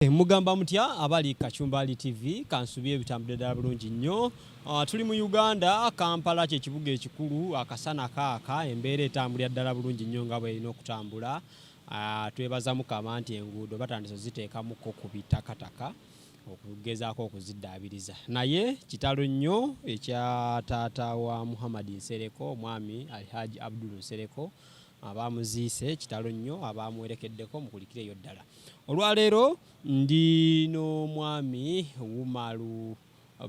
Mugamba mutya abali Kachumbali TV? Kansubye ebitambudde ddala bulungi nnyo. Tuli mu Uganda, Kampala kyekibuga ekikulu. Akasana kaaka, embeera etambulira ddala bulungi nnyo nga bwerina okutambula. Twebaza Mukama nti enguudo batandise oziteekamuko ku bitakataka okugezaako okuziddaabiriza. Naye kitalo nnyo ekya taata wa Muhammad Nsereko, omwami Alhaji Abdul Nsereko, abamuziise. Kitalo nnyo, abamuwerekeddeko mukulikireyo ddala. Olwaleero ndi n'omwami Umaru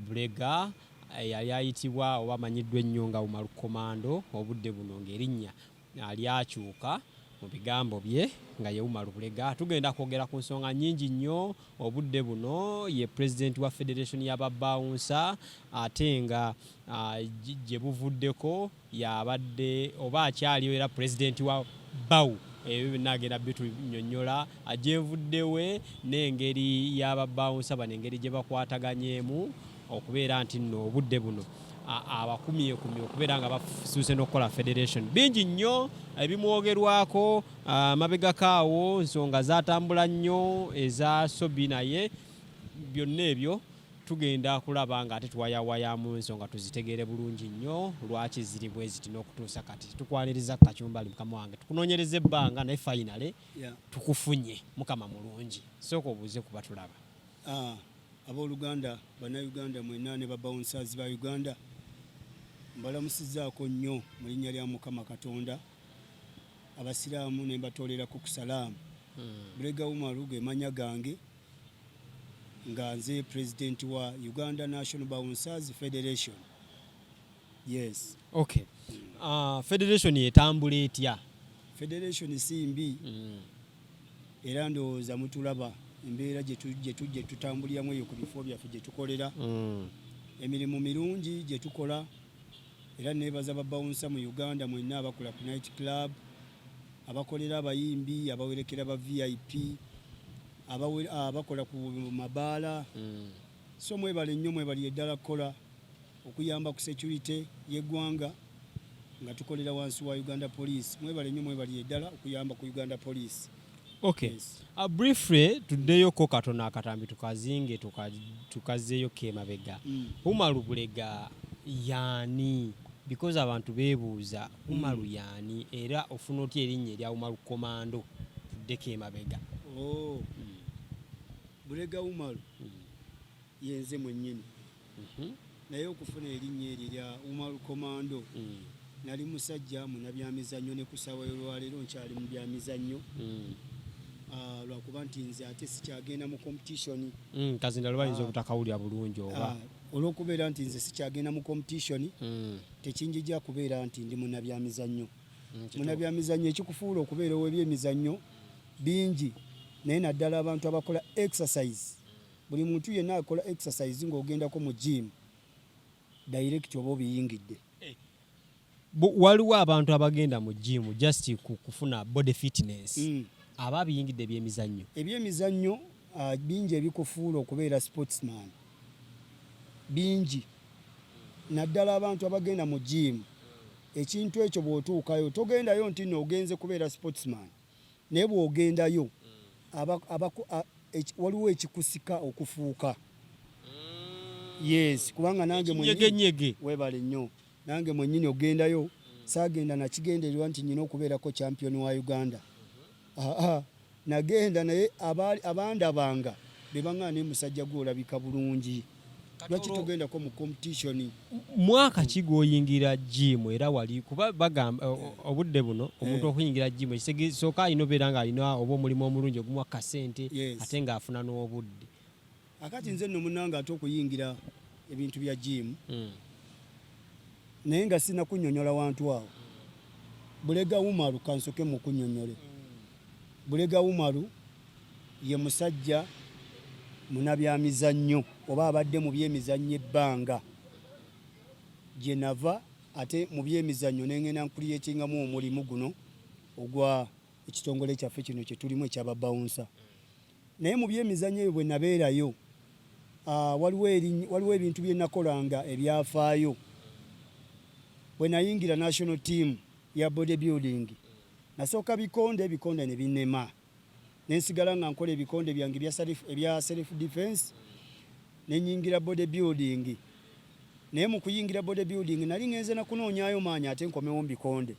Bulega, yali ayitibwa oba amanyiddwa ennyo nga Umaru Komando. Obudde buno ng'erinnya lyakyuka mu bigambo bye nga ye Umaru Bulega. Tugenda kwogera ku nsonga nnyingi nnyo. Obudde buno ye pulezidenti wa federation y'ababawunsa, ate nga gye buvuddeko yabadde oba akyaliyo era pulezidenti wa BAU. Ebyo byonna agenda bitunyonnyola gyenvuddewe n'engeri y'ababawunsa bano, engeri gye bakwataganyeemu okubeera nti nno obudde buno abakumyekumye okubeera nga basuuse n'okukola federation. Bingi nnyo ebimwogerwako mabegako awo, nsonga zatambula nnyo eza Sobi, naye byonna ebyo tugenda kulaba nga ate tuwayawayamu ensonga tuzitegeere bulungi nnyo lwaki ziri bwe ziti n'okutuusa kati. Tukwaniriza Kachumbali, mukama wange. Tukunoonyereza ebbanga, naye finally tukufunye. Mukama mulungi. Sooka obuuze kuba tulaba. Abooluganda, Bannayuganda mwenna ne babawunsaazi ba Uganda, mbalamusizaako nnyo mu linnya lya Mukama Katonda. Abasiraamu ne mbatoolerako ku salaamu. Bulega Umaru ge mannya gange, nga nze pulezidenti wa Uganda National Bouncers Federation, yes. Okay, federation etambula etya? Federation si mbi. Era ndowooza mutulaba embeera gye tutambuliramu eyo ku bifo byaffe gye tukolera. Emirimu mirungi gye tukola, era neebaza babawunsa mu Uganda mwenna abakola ku night club, abakolera abayimbi, abawerekera ba VIP, abakola ku mabaala. So mwebale nnyo, mwebalire ddala kukola okuyamba ku security y'eggwanga nga tukolera wansi wa Uganda Police. Mwebale nnyo, mwebalire ddala okuyamba ku Uganda Police. Okay. Yes. Briefly tuddeyoko katono, akatambi tukazinge, tukazeeyo kemabega. Umaru Bulega yaani? Because abantu beebuuza, Umaru yaani, era ofuna otya erinnya erya Umaru Komando? Tuddeko emabega. Oh. Bulega Umaru yenze mwennyini. Naye okufuna erinnya eryo erya Umaru Komando, nali musajja munabyamizannyo, ne ku ssaawa y'olwaleero nkyali mu byamizannyo. Lwakuba nti nze ate sikyagenda mu competition. Kazindalo bayinza obutakawulira bulungi oba. Olw'okubeera nti nze sikyagenda mu competition, tekinjija kubeera nti ndi munabyamizannyo. Munabyamizannyo, ekikufuula okubeera ow'ebyemizannyo bingi, naye naddala abantu abakola exercise. Buli muntu yenna akola exercise ng'ogendako mu gym direct, oba obiyingidde. Waliwo abantu abagenda mu gym just ku kufuna body fitness, aba abiyingidde ebyemizannyo. Ebyemizannyo, bingi ebikufuula okubeera sportsman, bingi, naddala abantu abagenda mu gym. Ekintu ekyo bw'otuukayo, togendayo nti nno ogenze kubeera sportsman, naye bw'ogendayo waliwo ekikusika okufuuka, yes, kubanga nange mwennyini Nyegenyege. Weebale nnyo. Nange mwennyini ogendayo saagenda nakigendererwa nti nyina okubeerako champion wa Uganda. Aa, nagenda naye abandabanga be baŋŋaa, "Naye musajja gwe olabika bulungi, lwaki togendako mu competition?" Mwaka ki gw'oyingira gym? Era wali kuba bagamba obudde buno omuntu okuyingira gym sooka alina obeera ng'alina oba omulimu omulungi ogumuwa kasente, ate ng'afuna n'obudde. Akati nze nno munnange, ate okuyingira ebintu bya gym, naye nga sina kunnyonnyola wantu awo. Bulega Umaru, kansoke mu kunnyonnyole. Bulega Umaru ye musajja munabyamizannyo oba abadde mu byemizannyo ebbanga gye nava, ate mu byemizannyo nengenda nkucreatingamu omulimu guno ogwa ekitongole kyaffe kino kye tulimu ekyababawunsa. Naye mu byemizannyo ebyo bwe nabeerayo, waliwo ebintu bye nakolanga ebyafaayo. Bwe nayingira national team ya body building, nasooka bikonde, ebikonde ne binnema. Nensigala nga nkola ebikonde byange ebya self defense, nenyingira body building. Naye mu kuyingira body building nali ngenze nakunoonyayo maanyi ate nkomewo mu bikonde.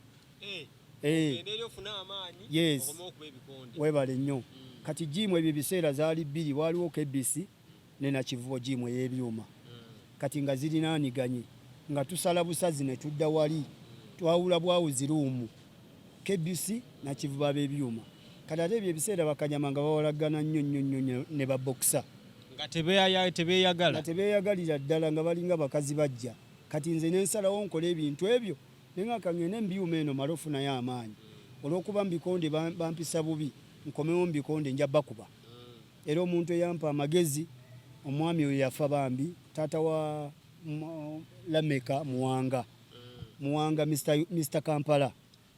Yes, webale nnyo. Kati gym ebyo ebiseera zaali bbiri, waaliwo KBC ne Nakivubo gym ey'ebyuma. Kati nga zirinaaniganye, nga tusala busazi ne tudda wali, twawula bwawuzi room, KBC, Nakivubo ab'ebyuma. Kati ate ebyo ebiseera bakanyama nga bawalagana nnyo nnyo nnyo ne babokisa. Nga tebeeyagala. Nga tebeeyagalira ddala, nga balinga bakazi bajja. Kati nze ne nsalawo nkole ebintu ebyo, ne nga kangende mu byuma eno male ofunayo amaanyi. Olw'okuba mu bikonde bampisa bubi, nkomewo mu bikonde nja bakuba. Era omuntu eyampa amagezi, omwami oyo yafa bambi, taata wa Lameka Muwanga. Muwanga Mr Kampala.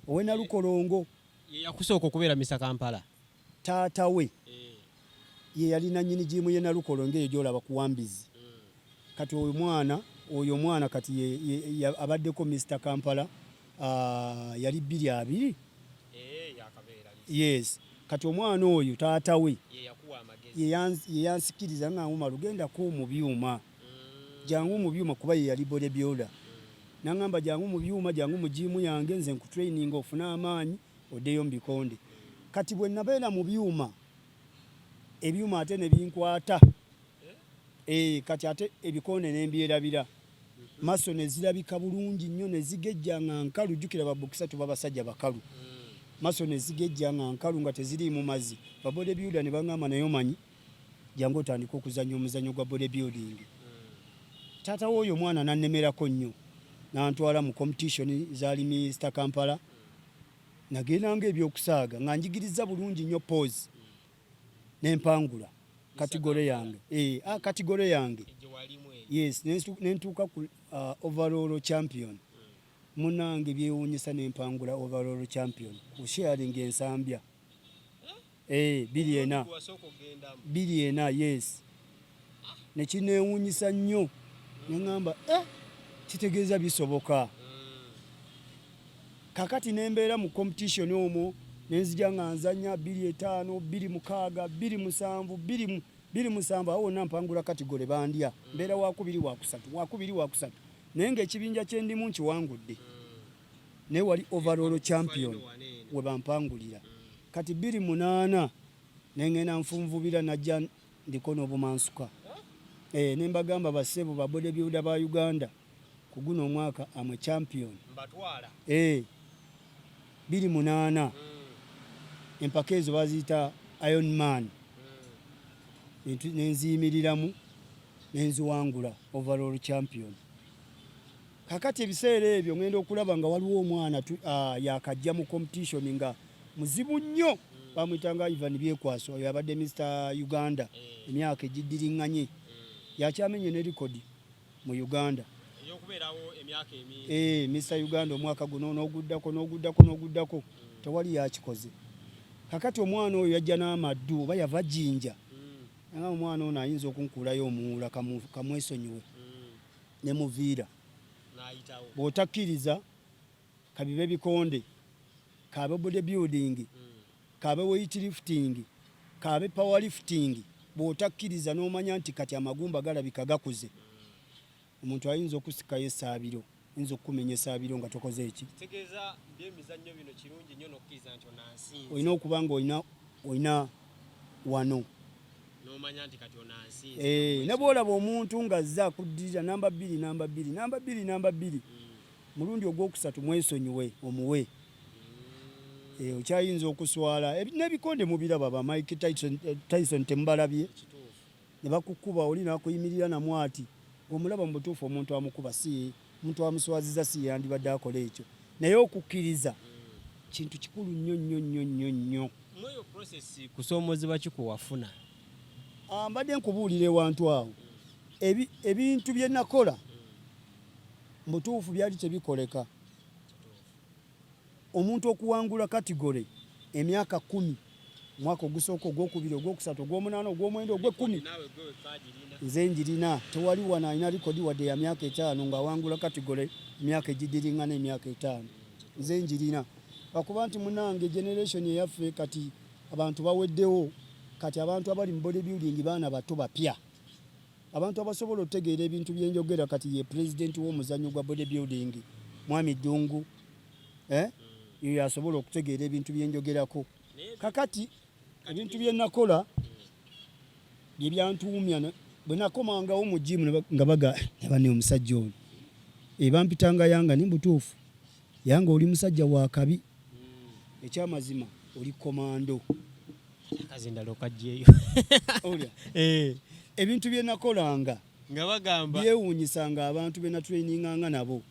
Owe Nalukolongo. Ye yakusooka okubeera Mr Kampala? Taata we ye yali nannyini gym ye Nalukolongo eyo gy'olaba ku Wambizi. Kati oyo mwana, oyo omwana kati ye abaddeko Mr Kampala, yali 2020. Yes. Kati omwana oyo taata we ye yansikiriza nga Umaru gendako mu byuma. Jangu mu byuma kuba ye yali body builder. Nangamba jangu mu byuma, jangu mu gym yange nze nkutraining ofune amaanyi oddeyo mu bikonde. Kati bwe nabeera mu byuma, ebyuma ate ne binkwata. Kati ate ebikonde ne mbyerabira. Maso ne zirabika bulungi nnyo ne zigejja nga nkalu, jjukira babokisa tuba basajja bakalu. Maso ne zigejja nga nkalu nga teziriimu mazzi. Ba body builder ne bangamba naye omanyi jangu otandike okuzannya omuzannyo gwa body building. Taata w'oyo omwana n'annemerako nnyo n'antwala mu competition zaali Mr Kampala. Nagendanga ebyokusaaga nga njigirizza bulungi nnyo pose ne mpangula category yange. Category yange. Yes, ne ntuuka ku overall champion. Munnange byewuunyisa ne mpangula overall champion ku sharing ensambya. 24. 24, yes. Ne kineewuunyisa nnyo ne ŋŋamba kitegeeza bisoboka. Kaakati ne mbeera mu competition omwo ne nzija nga nzannya 25, 26, 27, 27, awo wonna mpangula category bandya. Mbeera wakubiri, wakusatu, wakubiri, wakusatu. Naye ng'ekibinja kye ndimu nkiwangudde. Naye wali overall champion we bampangulira. Kati 2008 ne ŋŋenda nfunvubira najja ndiko n'obumansuka. Ne mbagamba bassebo ba body builder ba Uganda ku guno omwaka am a champion. 2008 empaka ezo baziyita Iron Man. Ne nziyimiriramu ne nziwangula overall champion. Kaakati ebiseera ebyo ŋŋenda okulaba nga waliwo omwana yakajja mu competition nga muzibu nnyo, bamuyitanga Ivan Byekwaso, oyo abadde Mr Uganda emyaka egiddiriŋŋanye. Yakyamenye ne record mu Uganda. Mr Uganda omwaka guno n'oguddako n'oguddako n'oguddako tewali yakikoze. Kaakati omwana oyo yajja n'amaddu oba yava Jinja. Nga omwana ono ayinza okunkuulayo omuwuula kamwesonyiwe. Ne muviira. Bw'otakkiriza kabibe bikonde, kabe body building, kabe weight lifting, kabe power lifting, bw'otakkiriza n'omanya nti kati amagumba galabika gakuze. Omuntu ayinza okusikayo essaabiro, ayinza okukumenya essaabiro nga tokoze eki. Kitegeeza by'emizannyo bino kirungi nnyo n'okkiriza nti onansinze. Olina okuba nga olina wano. N'omanya nti kati onansinze. Ne bw'olaba omuntu ng'azze akuddirira namba 2, namba 2, namba 2, namba 2. Mulundi ogwokusatu mwesonyiwe omuwe. Okyayinza okuswala. N'ebikonde mubiraba ba Mike Tyson temubalabye. Ne bakukuba oli n'akuyimirira namwo ati. Ng'omulaba mu butuufu omuntu amukuba si omuntu amuswaziza si yandibadde akola ekyo. Naye okukkiriza kintu kikulu nnyo nnyo nnyo nnyo nnyo. Mu eyo process kusoomoozebwa ki kwe wafuna? Mbadde nkubuulira ewantu awo. Ebintu bye nakola mu butuufu byali tebikoleka. Omuntu okuwangula category emyaka 10, omwaka ogusooka, ogwokubiri, ogwokusatu, ogw'omunaana, ogw'omwenda, ogw'ekkumi. Nze njirina, tewali wano alina record wadde ya myaka 5 ng'awangula category emyaka egiddiringana emyaka 5. Nze njirina. Lwakuba nti munnange generation eyaffe kati Abantu baweddewo. Kati abantu abali mu body building baana bato bapya, abantu abasobola okutegeera ebintu byenjogera. Kati ye pulezidenti w'omuzannyo gwa body building, Mwami Ddungu, eh? Yo asobola okutegeera ebintu byenjogerako. Kakati ebintu bye nakola bye byantuumya. Bwe nakomangawo mu gym nga baga ne omusajja ono ebampitanga Yanga, ni butuufu Yanga oli musajja wa kabi, ekyamazima oli komando. Akazindalo okajjeeyo. Olya ebintu bye nakolanga nga bagamba byewuunyisanga abantu be natraininganga nabo,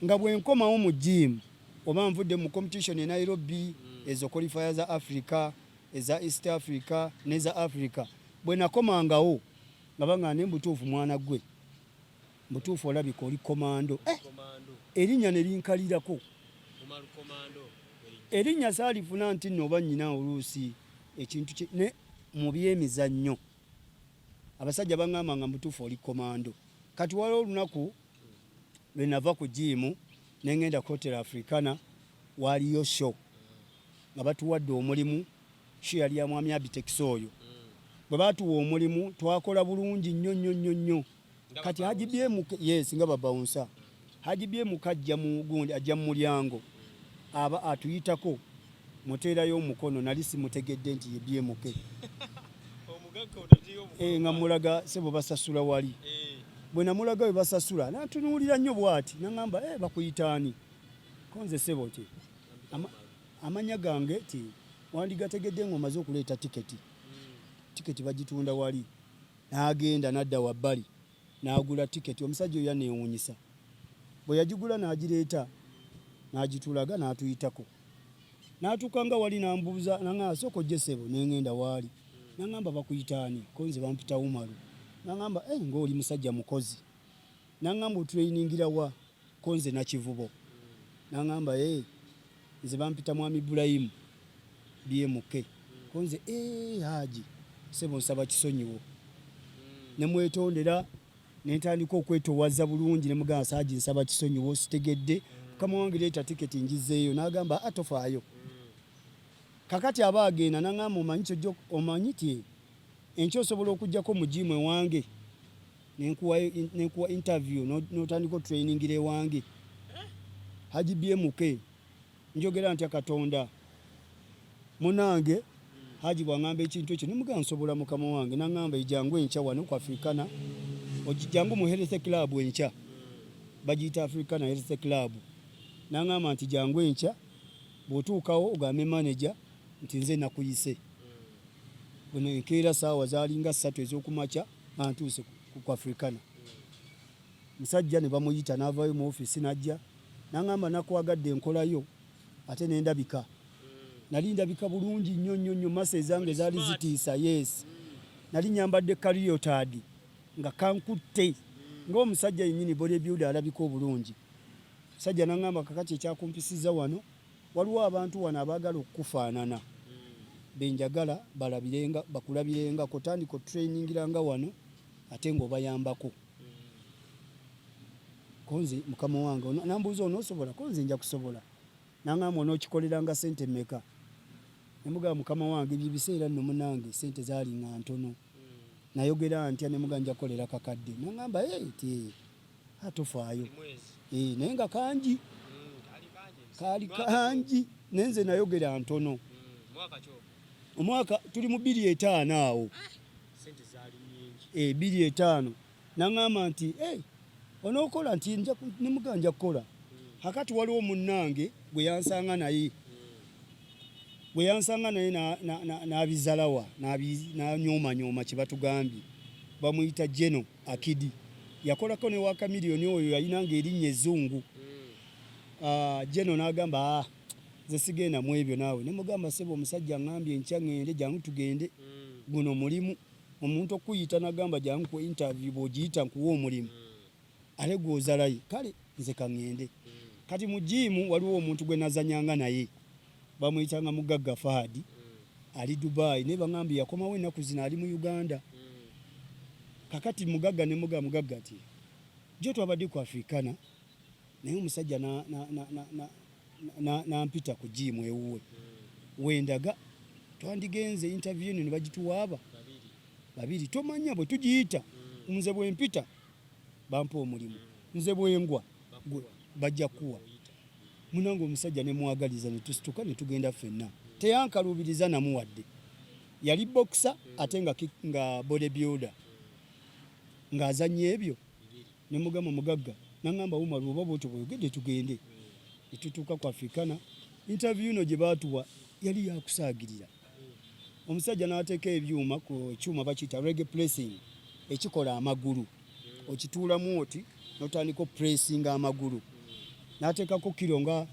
nga bwe nkomawo mu gym oba nvudde mu competition e Nairobi, ezo qualifier za Africa, eza East Africa n'eza Africa, bwe nakomangawo nga baŋŋamba, "Ne mbutuufu mwana gwe, mbutuufu olabika oli komando." Eh, erinnya ne linkalirako. Erinnya saalifuna nti nno oba nnyina oluusi ekintu ne mu byemizannyo abasajja baŋŋamba nga mbutuufu oli komando. Kati waliwo olunaku lwe nava ku gym ne ŋŋenda ku Hotel Africana, waaliyo show nga batuwadde omulimu. Show yali ya mwami Abitex oyo. Bwe baatuwa omulimu twakola bulungi nnyo nnyo nnyo nnyo. Kati Haji BMK, yes, nga babawunsa, Haji BMK ajja mu gundi, ajja mu mulyango, aba atuyitako, muteerayo omukono. Nali simutegedde nti ye BMK. Eh, nga mulaga, "Sebo, basasula wali." Bwe namulaga we basasula, natunuulira nnyo bw'ati, naŋŋamba, "Eh, bakuyitaani?" Ko nze, "Sebo, ti amannya gange ti wandigategedde ng'omaze okuleeta tiketi. Tiketi bagitunda wali." N'agenda n'adda wabbali n'agula tiketi. Omusajja oyo yaneewuunyisa. Bwe yagigula n'agireeta n'agitulaga n'atuyitako, n'atuuka nga wali n'ambuuza, naŋŋamba, "Sooka ojje, ssebo." Ne ŋŋenda waali, naŋŋamba, "Bakuyita ani?" Ko nze, "Bampita Umaru." Naŋŋamba, "Eh, ng'oli musajja mukozi." Naŋŋamba, "Otuleyiningira wa?" Ko nze, "Nakivubo." Naŋŋamba, "Eh, nze bampita Mwami Bulayimu BMK." Ko nze, "Eh, Haji, ssebo, nsaba kisonyiwo." Ne mwetondera, ne ntandika okwetowaza bulungi, ne mugamba, "Haji, nsaba kisonyiwo, sitegedde. Mukama wange, leeta tiketi ngizeeyo." N'agamba, "A, tofaayo." Kakati aba agenda, naŋŋamba, "Omanyi kyojja, omanyi ti enkya osobola okugjako mu gym ewange nenkuwa interview n'otandika otrainingira ewange." Haji BMK, njogera ntya Katonda munange. Haji bw'aŋŋamba ekintu ekyo, nemugamba, "Nsobola, mukama wange." Naŋŋamba, "Ejangu enkya wano ku Africana, jangu mu health club enkya." Bagiyita Africana Health Club. Naŋŋamba nti, "Jangu enkya, bw'otuukawo ogambe manager nti nze nakuyise." Buno enkeera saawa zaalinga 3 ez'okumakya nga ntuuse ku Africana. Musajja ne bamuyita, n'avaayo mu ofiisi n'ajja, n'aŋŋamba, "Nakwagadde enkolayo ate n'endabika." Nali ndabika bulungi nnyo nnyo nnyo, muscle ezange zaali zitiisa. Yes, nali nyambadde ka leotard nga kankutte ng'omusajja yennyini bodybuilder alabika obulungi. Musajja n'aŋŋamba, "Kakati ekyakumpisiza wano, waliwo abantu wano abaagala okukufaanana benjagala balabirenga, bakulabirengako. Tandika otrainingiranga wano ate ng'obayambako." Ko nze, "Mukama wange." Nambuuza, "Onoosobola?" Ko nze, "Nja kusobola." Naŋŋamba, "Onookikoleranga sente mmeka?" Nemugamba, "Mukama wange, ebyo ebiseera nno munange sente zaali nga ntono." Nayogera ntya, nemugamba, "Nja kukolera kakadde." Naŋŋamba, "Hey, ti atofaayo." Eh, naye nga kangi, kaali kangi, naye nze nayogera ntono. Omwaka tuli mu 2005 awo. 2005. Naŋŋamba nti, "Hey, onookola?" Nti nemugamba, "Nja kukola." Kakati waliwo munnange gwe yansanga naye, gwe yansanga naye n'abizalawa, n'anyoomanyooma kye batugambye. Bamuyita Geno Akidi, yakolako ne Wakamiliyoni oyo, yalina nga erinnya ezzungu. Ah, Geno n'agamba, "Ah, nze sigenda mu ebyo naawe." Ne mugamba, "Ssebo, omusajja aŋŋambye enkya ŋŋende, jangu tugende." Guno mulimu omuntu okuyita n'agamba, "Jangu ku interview, bw'ogiyita nkuwa omulimu," ate gw'ozalayo. Kale nze kaŋŋende. Kati mu gym waliwo omuntu gwe nazanyanga naye, bamuyitanga Mugagga Fahadi, ali Dubai, naye baŋŋambye yakomawo ennaku zino ali mu Uganda. Kakati Mugagga ne mugamba, "Mugagga, ti jo twabadde ku Africana, naye omusajja nampita ku gym ewuwe wendaga." Twandigenze interview eno ne bagituwaaba babiri, tomanya bwe tugiyita. Nze bwe mpita bampa omulimu, nze bwengwa bajja kuwa. Munange omusajja nemwagaliza, ne tusituka ne tugenda ffenna. Teyankaluubiriza namuwadde. Yali boxer ate nga body builder, ng'azannya ebyo. Ne mugamba, "Mugagga," naŋŋamba, "Umar, oba bwotyo bweyogedde, tugende." Ne tutuuka ku Africana. Interview no gye baatuwa yali yakusaagirira. Omusajja n'ateeka ebyuma ku kyuma bakiyita leg pressing, ekikola amagulu. Okituulamu oti n'otandika opressinga amagulu. N'ateekako kiro nga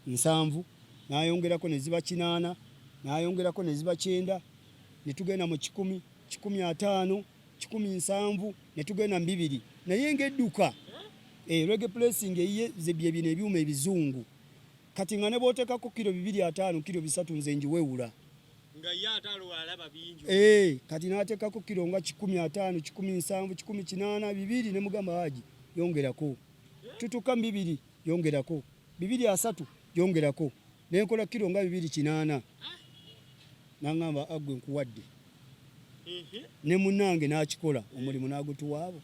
70, n'ayongerako ne ziba 80, n'ayongerako ne ziba 90, ne tugenda mu 100, 150, 170, ne tugenda mu 200, naye ng'edduka. Leg pressing eyiye bye bino ebyuma ebizungu. Kati nga ne bw'oteekako kiro 250, kiro 300, nze njiwewula. Nga ye ate alaba bingi. Kati n'ateekako kiro nga 150, 170, 180, 200. Ne mugamba, "Haji, yongerako." Tutuuka mu 200, yongerako 230, yongerako, nenkola kiro nga 280. Naŋŋamba, "Aggwe nkuwadde." Ne munnange n'akikola, omulimu n'agutuwaabo.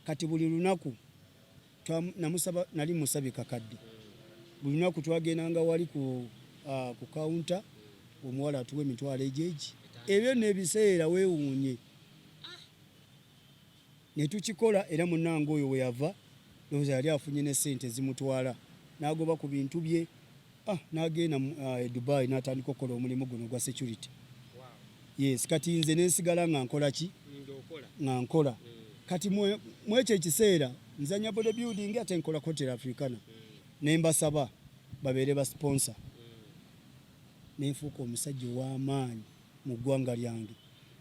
Kati buli lunaku namusaba, nali musabye kakadde. Buli lunaku twagendanga wali ku kawunta, omuwala atuwa emitwalo egyegi. Ebyo nno ebiseera weewuunye ne tukikola. Era munnange oyo we yava, ndowooza yali afunye ne ssente zimutwala, n'agoba ku bintu bye, n'agenda e Dubai, n'atandika okukola omulimu guno ogwa security. Yes, kati nze nensigala nga nkola ki? Nga nkola. Kati mwekyo ekiseera nzanya body building ate nkola Hotel Africana. Ne mbasaba babeere ba sponsor. Nenfuuka omusajja ow'amaanyi mu ggwanga lyange.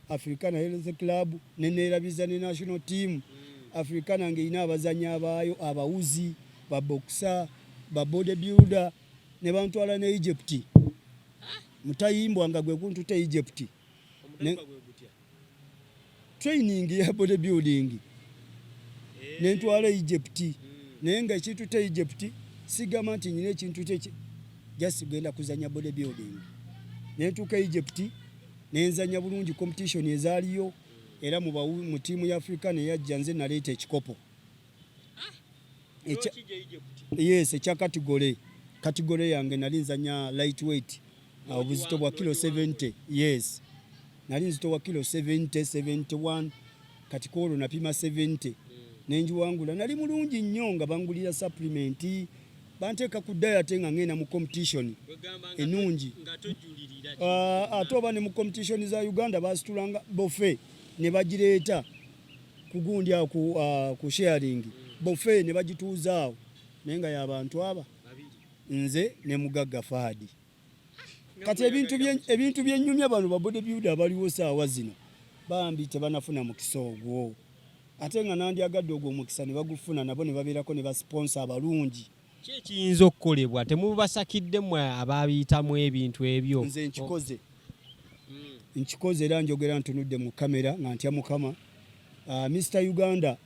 Africana Health Club neneerabiza ne national team. Africana ng'erina abazanyi abaayo, abawuzi, baboxer, ba body builder, ne bantwala ne Egypt. Mutayimbwa nga gwe guntuta Egypt. Training ya body building nentwala Egypt, naye nga ekintu te Egypt sigamba nti nyina ekintu kye, just genda kuzanya body building. Nentuuka Egypt, nenzanya bulungi competition ezaaliyo, era mu ttiimu ya Africa neyajja nze naleeta ekikopo. Yes, ekya category yange. Nali nzanya lightweight, obuzito bwa kilo 70. Yes, nali nzito wa kilo 70, 71. Kati kwolwo napima 70, nenjiwangula. Nali mulungi nnyo, nga bangulira supplement, banteeka ku diet nga ngenda mu competition ennungi. Ate oba ne mu competition za Uganda basitulanga buffet ne bagireeta ku gundi awo ku sharing buffet, ne bagituuza awo, naye nga y'abantu aba nze ne mugagga Fahadi. Kati ebintu byennyumya, bano ba body builder abaliwo saawa zino bambi tebanafuna mukisa ogwo, ate nga nandyagadde ogwo omukisa ne bagufuna nabo ne babeerako ne basponsor abalungi. Ki ekiyinza okukolebwa? Temubasakidde mmwe ababiyitamu ebintu ebyo? Nze nkikoze, nkikoze, era njogera ntunudde mu kamera nga ntya Mukama. Mr Uganda,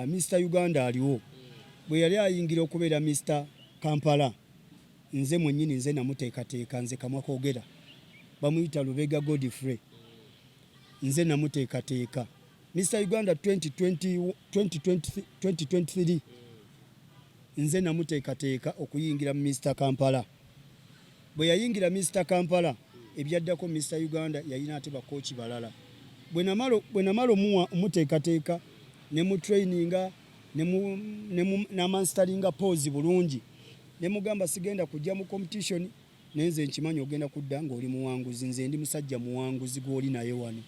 Mr Uganda aliwo, bwe yali ayingira okubeera Mr Kampala, nze mwennyini nze namuteekateeka. Nze kamwa koogera, bamuyita Lubega Godfrey, nze namuteekateeka Mr Uganda 2020, 2020, 2023. Nze namuteekateeka okuyingira mu Mr Kampala. Bwe yayingira Mr Kampala, ebyaddako Mr Uganda yalina ate bakooki balala. Bwe namala omuteekateeka, ne mu traininga, namasteringa pose bulungi, ne mugamba, "Sigenda kujja mu competition, naye nze nkimanyi ogenda kudda ng'oli muwanguzi. Nze ndi musajja muwanguzi gw'oli naye wano."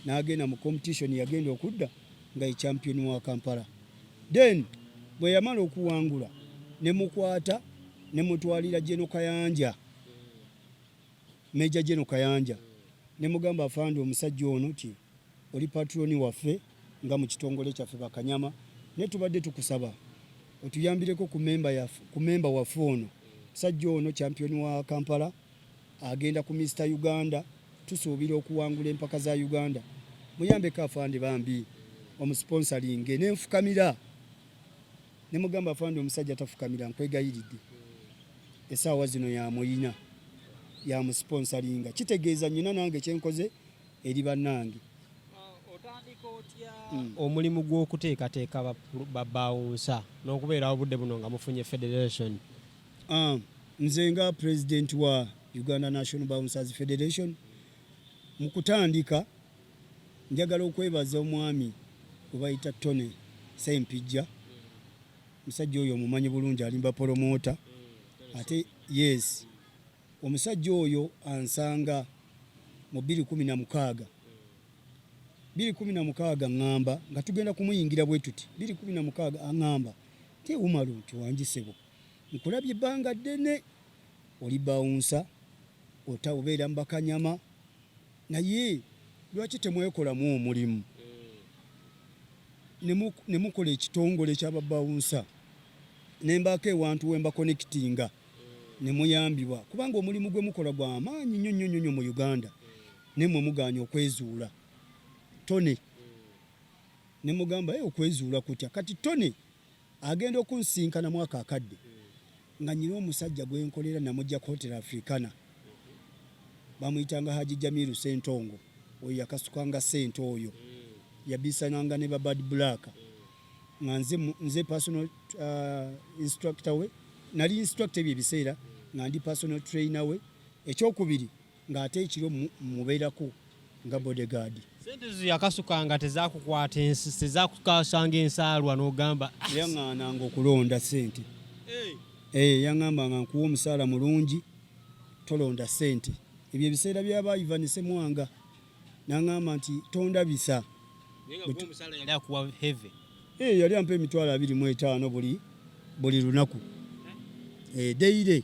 N'agenda mu competition, yagenda okudda nga ye champion wa Kampala. Then bwe yamala okuwangula, ne mukwata ne mutwalira General Kayanja, Major General Kayanja, ne mugamba, "Afande, omusajja ono ti oli patroni waffe nga mu kitongole kyaffe Bakanyama, naye tubadde tukusaba otuyambireko ku memba waffe ono. Musajja ono champion wa Kampala, agenda ku Mr Uganda, tusuubira okuwangula empaka za Uganda. Muyambeko afande, bambi omusponsoringe." Nenfukamira ne mugamba, "Afande, omusajja tafukamira, nkwegayiridde, essaawa zino yamuyina." Yamusponsoringa, kitegeeza nyina nange kyenkoze eri bannange. Otandika otya omulimu gw'okuteekateeka babouncer n'okubeerawo obudde buno nga mufunye federation? Nze nga president wa Uganda National Bouncers Federation, mu kutandika njagala okwebaza omwami gwe bayita Tony Sempijja. Musajja oyo omumanyi bulungi, alimba promoter ate. Yes, omusajja oyo ansanga mu 2016, 2016 ŋŋamba nga tugenda kumuyingira bwe tuti. 2016 aŋŋamba te, "Umaru," nti, "Wangi ssebo, nkulabye ebbanga ddene, oli bouncer ota obeera mu bakanyama, naye lwaki temwekolamu omulimu ne mukola ekitongole ky'ababouncer, ne mbaako ewantu we mbaconnectinga ne muyambibwa, kubanga omulimu gwe mukola gwa maanyi nnyo nnyo nnyo mu Uganda, naye mmwe mugaanye okwezuula." Tony ne mugamba, "Hey, okwezuula kutya?" Kati Tony agenda okunsinkana mwaka akadde nga nyina omusajja gwe nkolera, namujja ku Hotel Africana, bamuyitanga Haji Jamiru Sentongo. Oyo yakasukanga sente, oyo yabisananga ne ba Bad Black, nga nze personal instructor we. Nali instructor ebyo ebiseera, nga ndi personal trainer we. Ekyokubiri, ng'ate ekiro mubeerako nga bodyguard. Sente zo yakasukanga tezakukwata ensi, tezakukasanga ensaalwa n'ogamba, "Ah, Yaŋŋaananga okulonda sente. Eh, yaŋŋamba nga nkuwa omusaala mulungi, tolonda sente. Ebyo ebiseera byaba Ivan Semwanga, naŋŋamba nti tondabisa. Naye nga gwe omusaala yali akuwa heavy? Eh, yali ampa 25,000 buli lunaku, eh, daily.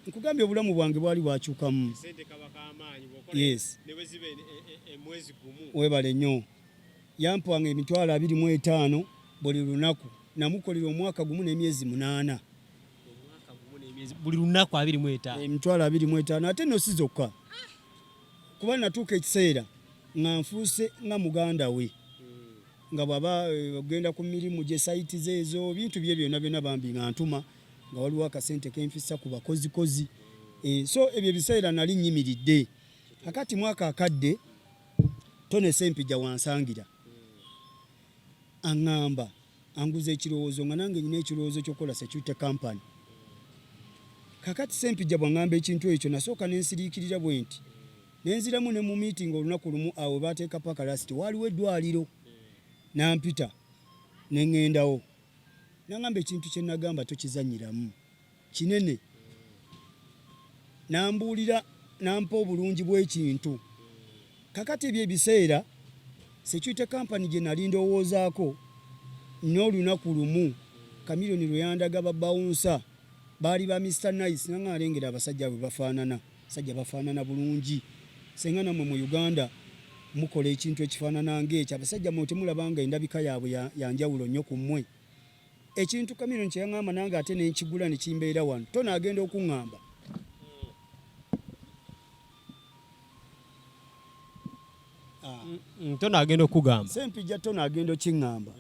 Nkugambye, obulamu bwange bwali bwakyukamu. Sente kaba kamaanyi. Yes. Ne bwe ziba emwezi gumu. Webale nnyo. Yampanga 25,000 buli lunaku, namukolera omwaka gumu n'emyezi 8. Omwaka gumu n'emyezi, buli lunaku 25? 25,000. Ate nno si zokka, kuba natuuka ekiseera nga nfuuse nga muganda we, nga bw'aba ogenda ku mirimu gye, site ze ezo, bintu bye byonna byonna, bambi nga ntuma nga waliwo akasente kenfissa ku bakozikozi. So ebyo ebiseera nali nnyimiridde. Kakati mwaka akadde Tony Sempijja wansangira, aŋŋamba anguza ekirowoozo, nga nange nyina ekirowoozo ky'okukola security company. Kakati Sempijja bw'aŋŋamba ekintu ekyo, nasooka nensiriikirira bwe nti, nenziramu ne mu meeting olunaku lumu awo bateeka Park Last, waaliwo eddwaliro, nampita ne ŋŋendawo, naŋŋamba ekintu kye nagamba tokizannyiramu, kinene. Nambuulira, nampa obulungi bw'ekintu. Kakati ebyo ebiseera security company gye nali ndowoozaako, n'olunaku lumu Kamiliyoni lwe yandaga babouncer baali ba Mr Nice, nanga alengera abasajja bwe bafaanana, basajja bafaanana bulungi. Senga nammwe mu Uganda mukola ekintu ekifaanana ng'ekyo, abasajja mmwe temulaba nga endabika yaabwe ya njawulo nnyo ku mmwe? Ekintu Kamiliyoni kye yaŋŋamba nange ate ne nkigula ne kimbeera wano. Tony agenda okuŋŋamba Tony agenda okugamba? Sempijja Tony agenda okiŋŋamba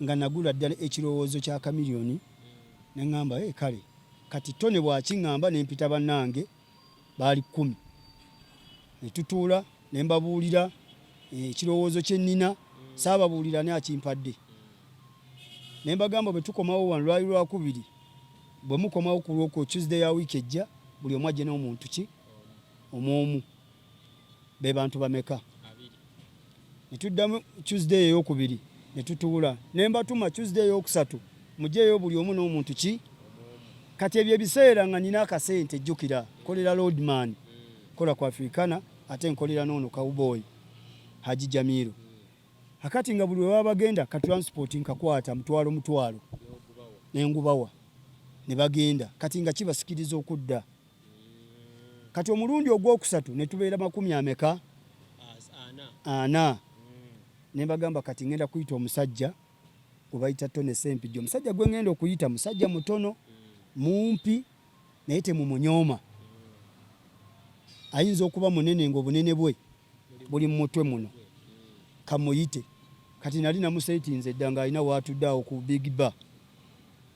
nga nagula ddala ekirowoozo kya Kamiliyoni, ne ŋŋamba, "Hey, kale." Kati Tony bw'akiŋŋamba, ne mpita bannange, baali 10, ne tutuula ne mbabuulira ekirowoozo kye nnina. Saababuulira ani akimpadde, ne mbagamba bwe tukomawo wano, lwali lwakubiri, bwe mukomawo ku lwoko Tuesday ya wiiki ejja, buli omu ajje n'omuntu ki omwomu. Be bantu bameka? Ne tuddamu Tuesday eyokubiri ne tutuula, ne mbatuma Tuesday eyokusatu, mugyeyo buli omu n'omuntu ki. Kati ebyo ebiseera nga nina akasente, jjukira nkolera Lordman, kola ku Africana, ate nkolera noono Cowboy Haji Jamiru. Akati nga buli we baba bagenda, ka transport nkakwata mutwalo mutwalo nengubawa ne bagenda. Kati nga kibasikiriza okudda. Kati omulundi ogwokusatu ne tubeera makumi ameka? 40. Ne mbagamba, kati ngenda kuyita omusajja gwe bayita Tony Sempijja. Omusajja gwe ngenda okuyita musajja mutono, mumpi, naye temumunyooma, ayinza okuba munene ng'obunene bwe buli mu mutwe muno. Kamuyite. Kati nali namuseetinze dda ng'alina waatudde awo ku Big Bar,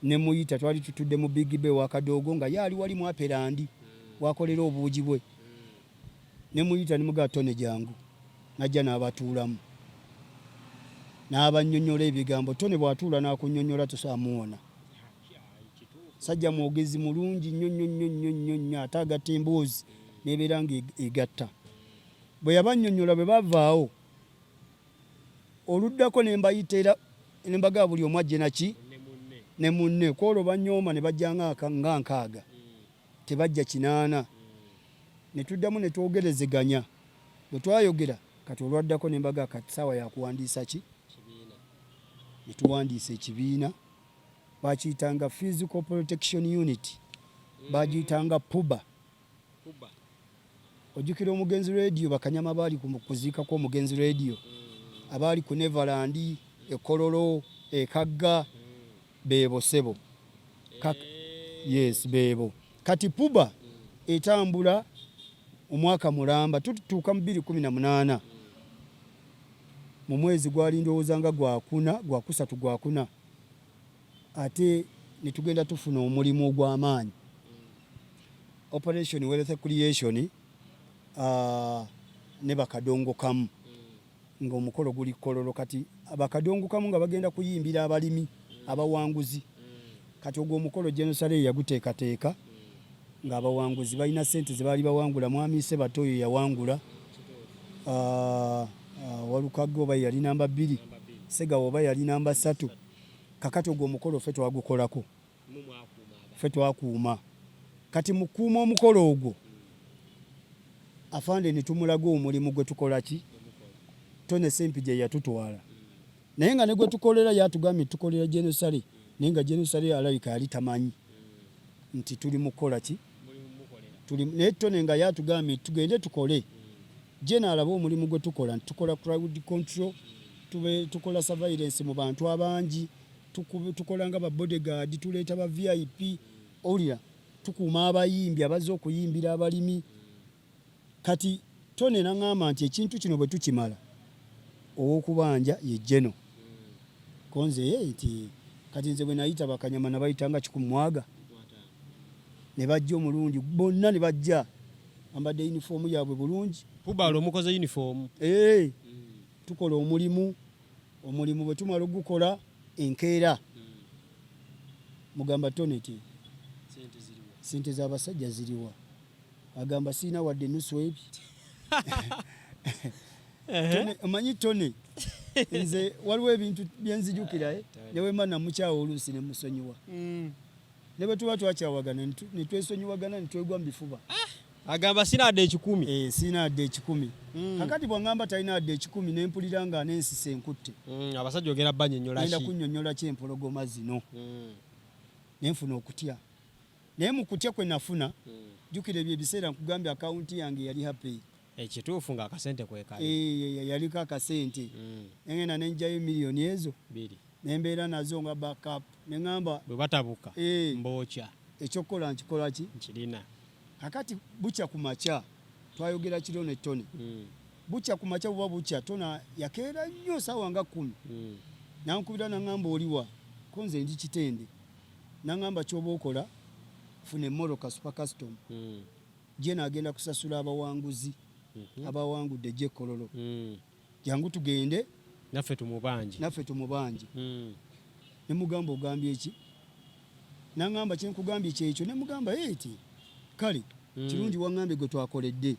ne muyita. Twali tutudde mu Big Bar ewakadoogo, nga ye ali wali mu Aperandi. Wakolera obuugi bwe. Ne muyita ne mugamba Tony jangu. Najja n'abatuulamu. N'abannyonnyola ebigambo. Tony bw'atuula n'akunnyonnyola tosobola muwona. Sajja mwogezi mulungi nnyo nnyo nnyo nnyo nnyo nnyo ate agatta emboozi n'ebeera nga egatta. Bwe yabannyonnyola bwe bavaawo oluddako ne mbayita era ne mbagamba buli omu ajje naki ne munne. Ku olwo bannyooma ne bajja nga 60 tebajja 80. Ne tuddamu ne twogerezeganya. Bwe twayogera kati olwaddako ne mbagamba kati ssaawa ya kuwandiisa ki? Ne tuwandiisa ekibiina. Baakiyitanga Physical Protection Unit, baagiyitanga PUBA. Ojjukira omugenzi Radio, bakanyama baali ku kuziika kw'omugenzi Radio, abaali ku Neverland, e Kololo, e Kagga, beebo ssebo. Yes, beebo. Kati PUBA etambula omwaka mulamba, tutuuka mu 2018 mu mwezi gwali ndowooza nga gwakuna, gwakusatu gwakuna, ate ne tugenda tufuna omulimu ogw'amaanyi. Operation Wealth Creation ne bakadongo kamu ng'omukolo guli Kololo. Kati bakadongo kamu nga bagenda kuyimbira abalimi abawanguzi. Kati ogwo omukolo General Saleh yaguteekateeka ng'abawanguzi balina ssente ze baali bawangula. Mwami Ssebatta oyo yawangula, Walukagga oba yali namba 2, Ssegawa oba yali namba 3. Kakati ogwo omukolo ffe twagukolako, ffe twakuuma. Kati mu kukuuma omukolo ogwo afande ne tumulaga omulimu gwe tukola ki, Tony Ssempijja yatutwala. Naye nga ne gwe tukolera yatugambye tukolera General Saleh, naye nga General Saleh alabika yali tamanyi nti tuli mu kukola ki, tuli naye Tony nga yatugambye tugende tukole. General alabe omulimu gwe tukola nti tukola crowd control, tukola surveillance mu bantu abangi, tukola nga ba bodyguard, tuleeta ba VIP, owulira, tukuuma abayimbi abazze okuyimbira abalimi. Kati Tony n'aŋŋamba nti ekintu kino bwe tukimala ow'okubanja ye General. Ko nze nti kati nze bwe nayita bakanyama nabayita nga 100 ne bajja omulundi bonna ne bajja bambadde yunifoomu yaabwe bulungi. Pubalo omukoze yunifoomu? Tukola omulimu, omulimu bwe tumala ogukola enkeera mugamba Tony nti ssente z'abasajja ziriwa? Agamba sirina wadde nusu ebi. Omanyi Tony, nze waliwo ebintu bye nzijukira, ne bwe mba namukyawa oluusi ne musonyiwa. Ne bwe tuba twakyawagana ne twesonyiwagana ne twegwa mu bifuba. Agamba sirina wadde 100. Sirina wadde 100. Kakati bw'aŋŋamba talina wadde 100 ne mpulira nga n'ensisi enkutte. Abasajja ogenda bannyonnyola ki? Ngenda kunnyonnyola ki empologoma zino? Ne nfuna okutya. Naye mu kutya kwe nafuna, jjukira ebyo ebiseera nkugambye akawunti yange yali happy. Ekituufu ng'akasente kwekali. Yaliko akasente. Nengenda ne nggyayo miliyoni ezo. 2. Ne mbeera nazo nga backup. Ne ŋŋamba bwe batabuka mbookya. Ekyokukola nkikola ki? Nkirina. Kakati bukya ku makya twayogera kiro ne Tony. Bukya ku makya buba bukya Tony yakeera nnyo ssaawa nga 10. N'ankubira n'aŋŋamba oliwa? Ko nze ndi Kitende. N'aŋŋamba ky'oba okola funa emmotoka super custom. Jeno agenda kusasula abawanguzi abawangudde gye Kololo. Jangu tugende naffe tumubanje. Naffe tumubanje. Ne mugamba ogambye ki? N'aŋŋamba kye nkugambye kyekyo. Ne mugamba eti kale kirungi waŋŋambye gwe twakoledde.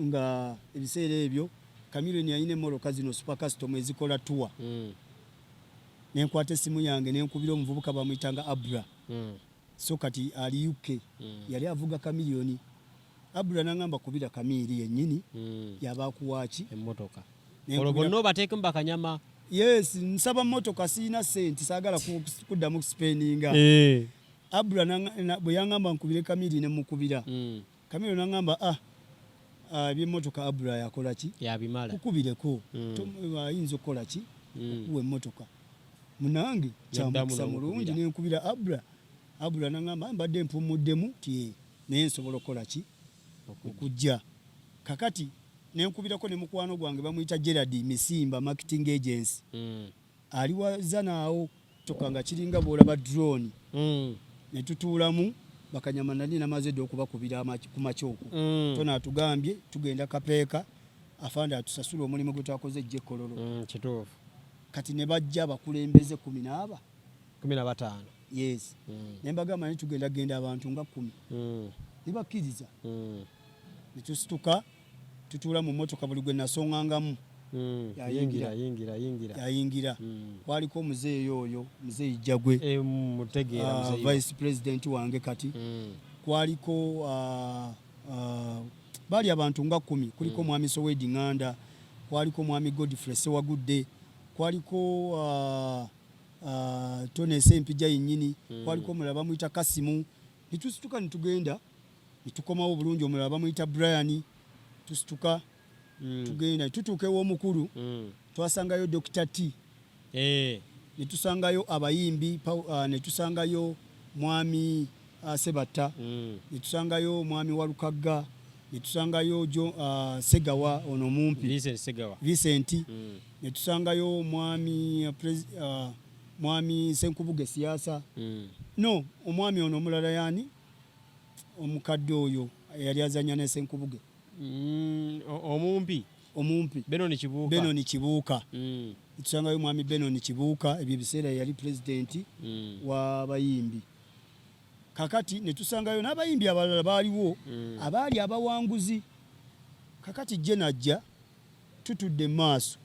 Nga ebiseera ebyo Chameleone yalina emmotoka zino super custom ezikola tour. Ne nkwata essimu yange ne nkubira omuvubuka bamuyitanga Abra. So kati ali UK. Yali avuga Chameleone. Abra n'aŋŋamba kubira Chameleone yennyini yaba akuwa ki? Emmotoka. Olwo bonna obateekemu bakanyama. Yes, nsaba mmotoka sirina ssente saagala kuddamu spendinga. Abra bwe yaŋŋamba nkubire Chameleone ne mukubira. Chameleone n'aŋŋamba eby'emmotoka Abra yakola ki? Yabimala. Kukubireko. Ayinza okukola ki? Okuwa emmotoka. Munange kyamukisa mulungi ne nkubira Abra. Abra n'aŋŋamba mbadde mpummuddemu nti naye nsobola okukola ki? Okujja. Kakati ne nkubirako ne mukwano gwange bamuyita Gerard Misimba Marketing Agency. Ali wa Zana awo toka nga kiringa bw'olaba drone. Ne tutuulamu. Bakanyama nali namaze dda okubakubira ku makya okwo. Tony atugambye tugenda Kapeeka, afande atusasule omulimu gwe twakoze ejja e Kololo. Kituufu. Kati ne bajja abakulembeze kumi n'aba 15. Yes. Ne mbagamba naye tugenda genda abantu nga 10. Ne bakkiriza. Ne tusituka tutuula mu mmotoka buli gwe nasongangamu. Yayingira, yingira, yingira. Yayingira. Kwaliko omuzeeyi oyo, muzeeyi Jagwe. Mutegeera muzeeyi. Vice president wange kati. Kwaliko baali abantu nga 10. Kuliko mwami Sowedi Nganda, kwaliko mwami Godfrey Sewagudde, kwaliko Tony Sempijja yennyini, kwaliko omulala bamuyita Kasimu. Ne tusituka ne tugenda, ne tukomawo bulungi, omulala bamuyita Brian. Tusituka tugenda tutuuka ew'omukulu, twasangayo Dr. T. Ne tusangayo abayimbi, ne tusangayo mwami Sebatta, ne tusangayo mwami Walukagga, ne tusangayo Segawa ono mumpi. Vincent Segawa. Vincent. Ne tusangayo mwami Senkubuge Siasa. No, omwami ono omulala yani omukadde oyo yali azannya ne Senkubuge. Omumpi. Omumpi. Benoni Kibuuka. Benoni Kibuuka. Tusangayo mwami Benoni Kibuuka, ebyo ebiseera yali pulezidenti w'abayimbi. Kakati ne tusangayo n'abayimbi abalala baaliwo, abaali abawanguzi. Kakati je najja tutudde mu maaso.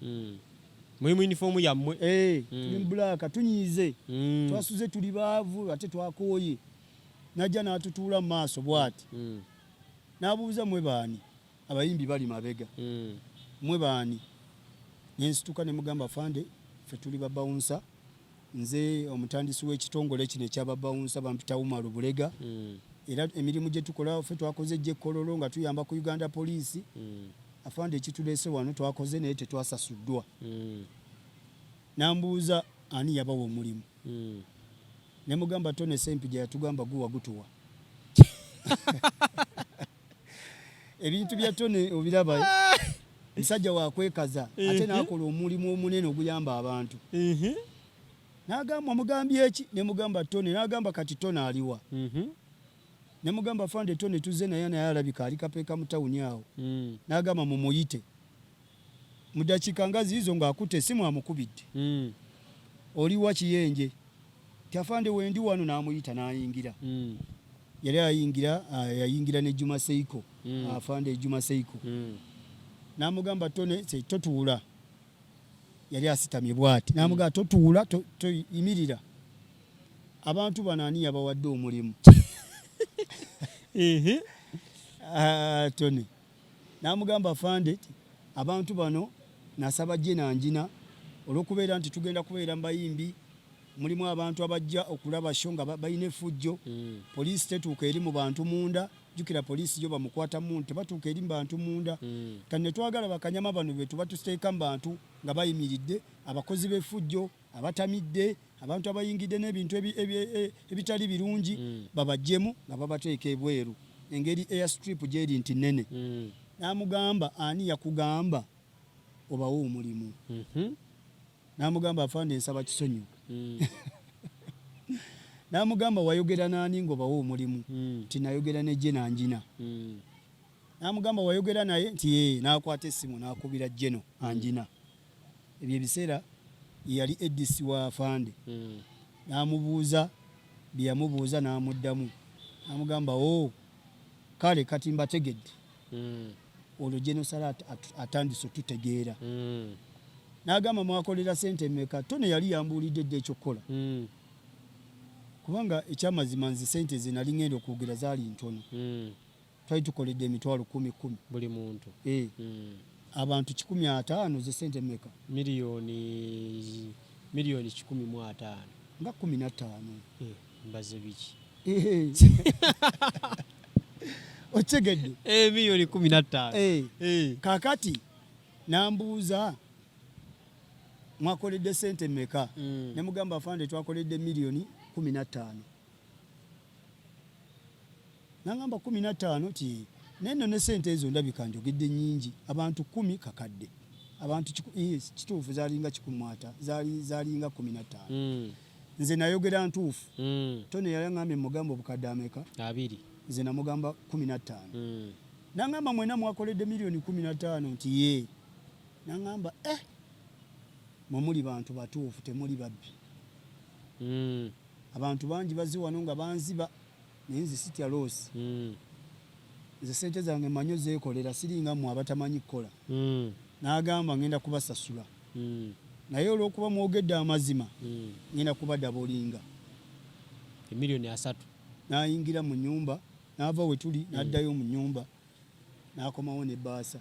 Muli mu yunifoomu yammwe. Tuli mu black, tunyiize. Twasuze tuli baavu ate twakooye. Najja n'atutuula mu maaso bw'ati. N'abuuza mwe baani? Abayimbi bali mabega. Mwe baani? Ne nsituka ne mugamba fande ffe tuli ba bouncer. Nze omutandisi w'ekitongole kino eky'aba bouncer bampita Umaru Bulega. Era emirimu gye tukola ffe twakoze gye Kololo nga tuyamba ku Uganda Police. Afande ekituleese wano twakoze naye tetwasasuddwa. N'ambuuza ani yabawa omulimu. Ne mugamba Tony Sempijja yatugamba guwa gutuwa. Ebintu bya Tony obiraba, musajja wa kwekaza ate n'akola omulimu omunene oguyamba abantu. N'agamba omugambye eki? Ne mugamba Tony, n'agamba kati Tony aliwa? Ne mugamba fande Tony tuzze naye naye alabika ali Kapeeka mu tawuni awo. N'agamba mumuyite. Mu ddakiika nga ziizo ng'akutte essimu amukubidde. Oliwa Kiyenje? Ti afande wendi wano n'amuyita n'ayingira. Yali ayingira, yayingira ne Juma Seiko. Afande Juma Seiko. N'amugamba Tony totuula. Yali asitamye bw'ati. N'amugamba totuula, toyimirira. Abantu bano ani yabawadde omulimu? Tony. N'amugamba afande abantu bano nasaba gye nanjina olw'okubeera nti tugenda kubeera mu bayimbi, mulimu abantu abajja okulaba show nga balina effujjo. Poliisi tetuuka eri mu bantu munda, jjukira poliisi yo bamukwata muntu, tebatuuka eri mu bantu munda. Kati ne twagala bakanyama bano be tuba tuteeka mu bantu nga bayimiridde, abakozi b'effujjo, abatamidde, abantu abayingidde n'ebintu ebitali birungi, babaggyemu nga babateeka ebweru. Engeri air strip gy'eri nti nnene. N'amugamba ani yakugamba obawe omulimu? N'amugamba afande nsaba kisonyiwo. N'amugamba wayogera n'ani ng'obawe omulimu? Nti nayogera ne Jena Anjina. N'amugamba wayogera naye? Nti yee. N'akwata essimu n'akubira Jeno Anjina. Ebyo ebiseera yali ADC wa afande. N'amubuuza bye yamubuuza n'amuddamu. N'amugamba oo kale kati mbategedde. Olwo Jeno Sala atandise otutegeera. N'agamba mwakolera ssente mmeka? Tony yali yambuulidde dda ekyokukola. Kubanga ekyamazima nze ssente ze nali ngenda okwogera zaali ntono. Twali tukoledde emitwalo 10 10. Buli muntu. Abantu 150 ze ssente mmeka? Miliyoni 150. Nga 15. Mbaze biki? Okitegedde? Miliyoni 15. Kaakati n'ambuuza mwakoledde ssente mmeka? Ne mugamba afande twakoledde miliyoni 15. N'angamba 15 ti naye nno ne ssente ezo ndabika njogedde nnyingi. Abantu 10 kakadde. Abantu kituufu zaalinga 150, zaalinga 15. Nze nayogera ntuufu. Tony yali aŋŋambye mugamba obukadde ameka? 20. Nze namugamba 15. Naŋŋamba mwena mwakoledde miliyoni 15? Nti ye. Naŋŋamba, eh, mwe muli bantu batuufu, temuli babbi. Abantu bangi bazze wano nga banziba, naye nze sitya loss. Nze sente zange manyi ozeekolera, siringa mmwe abatamanyi kukola. N'agamba ngenda kubasasula, naye olw'okuba mwogedde amazima, ngenda kubadabolinga. Emiliyoni 30. N'ayingira mu nnyumba, n'ava we tuli n'addayo mu nnyumba, n'akomawo n'ebbaasa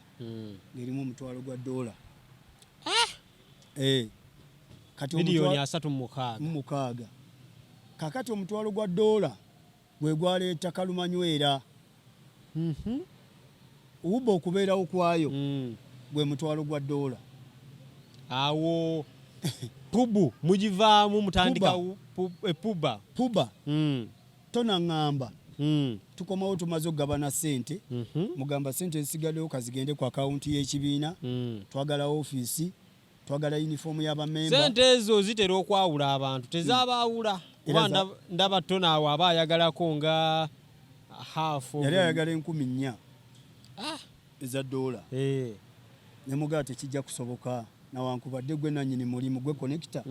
ng'erimu omutwalo gwa ddoola. Eh, kati miliyoni 36. Mu mukaaga. Kakati omutwalo gwa ddoola gwe gwaleeta Kalumanywera. UBA okubeerawo kwayo gwe mutwalo gwa ddoola. Awo pubu mugivaamu, mutandika epuba. Puba. Tonaŋŋamba. Tukomawo tumaze okugabana ssente. Mugamba ssente ezisigaddewo kazigende ku akawunti y'ekibiina. Twagala ofiisi, twagala yunifoomu y'abamemba. Sente ezo zitera okwawula abantu, tezabaawula? Era kuba ndaba Tony awo aba ayagalako nga half. Yali ayagala 4000 eza ddoola. Ne mugaa tekijja kusoboka, nawankubadde gwe nannyini mulimu, gwe connector.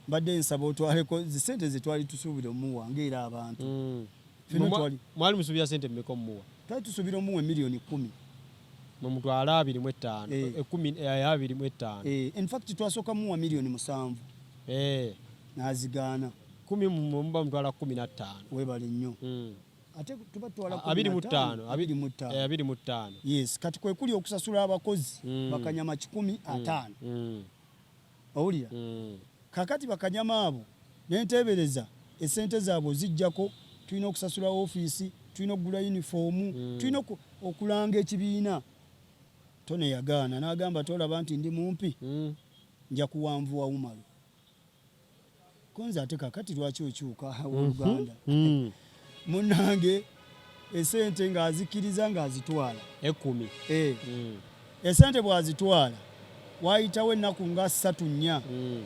Mbadde nsaba otwaleko zisente ze twali tusuubira omuwa ngaera abantu. Ffenna Mwali musuubira sente mmeka omuwa? Twali tusuubira omuwa emiliyoni 10. Mwe mutwale 25. Eh. Ekumi, 25. Eh, in fact twasooka muwa miliyoni 7. N'azigaana. 10, muba mutwala 15. Weebale nnyo. Ate tuba tutwala 25. 25. 25. Yes, kati kwe kuli okusasula abakozi bakanyama 150. Owulira? Kakati bakanyama abo nenteebereza esente zaabwe ozijjako, tulina okusasula ofiisi, tulina okugula yunifoomu, tulina okulanga ekibiina. Tony yagaana n'agamba, tolaba nti ndi mumpi? Nja kuwanvuwa Umaru. Konze ate kakati lwaki okyuka, owooluganda? Munnange, esente ng'azikkiriza, ng'azitwala. 10. Eh. Esente bw'azitwala, waayitawo ennaku nga 3, 4,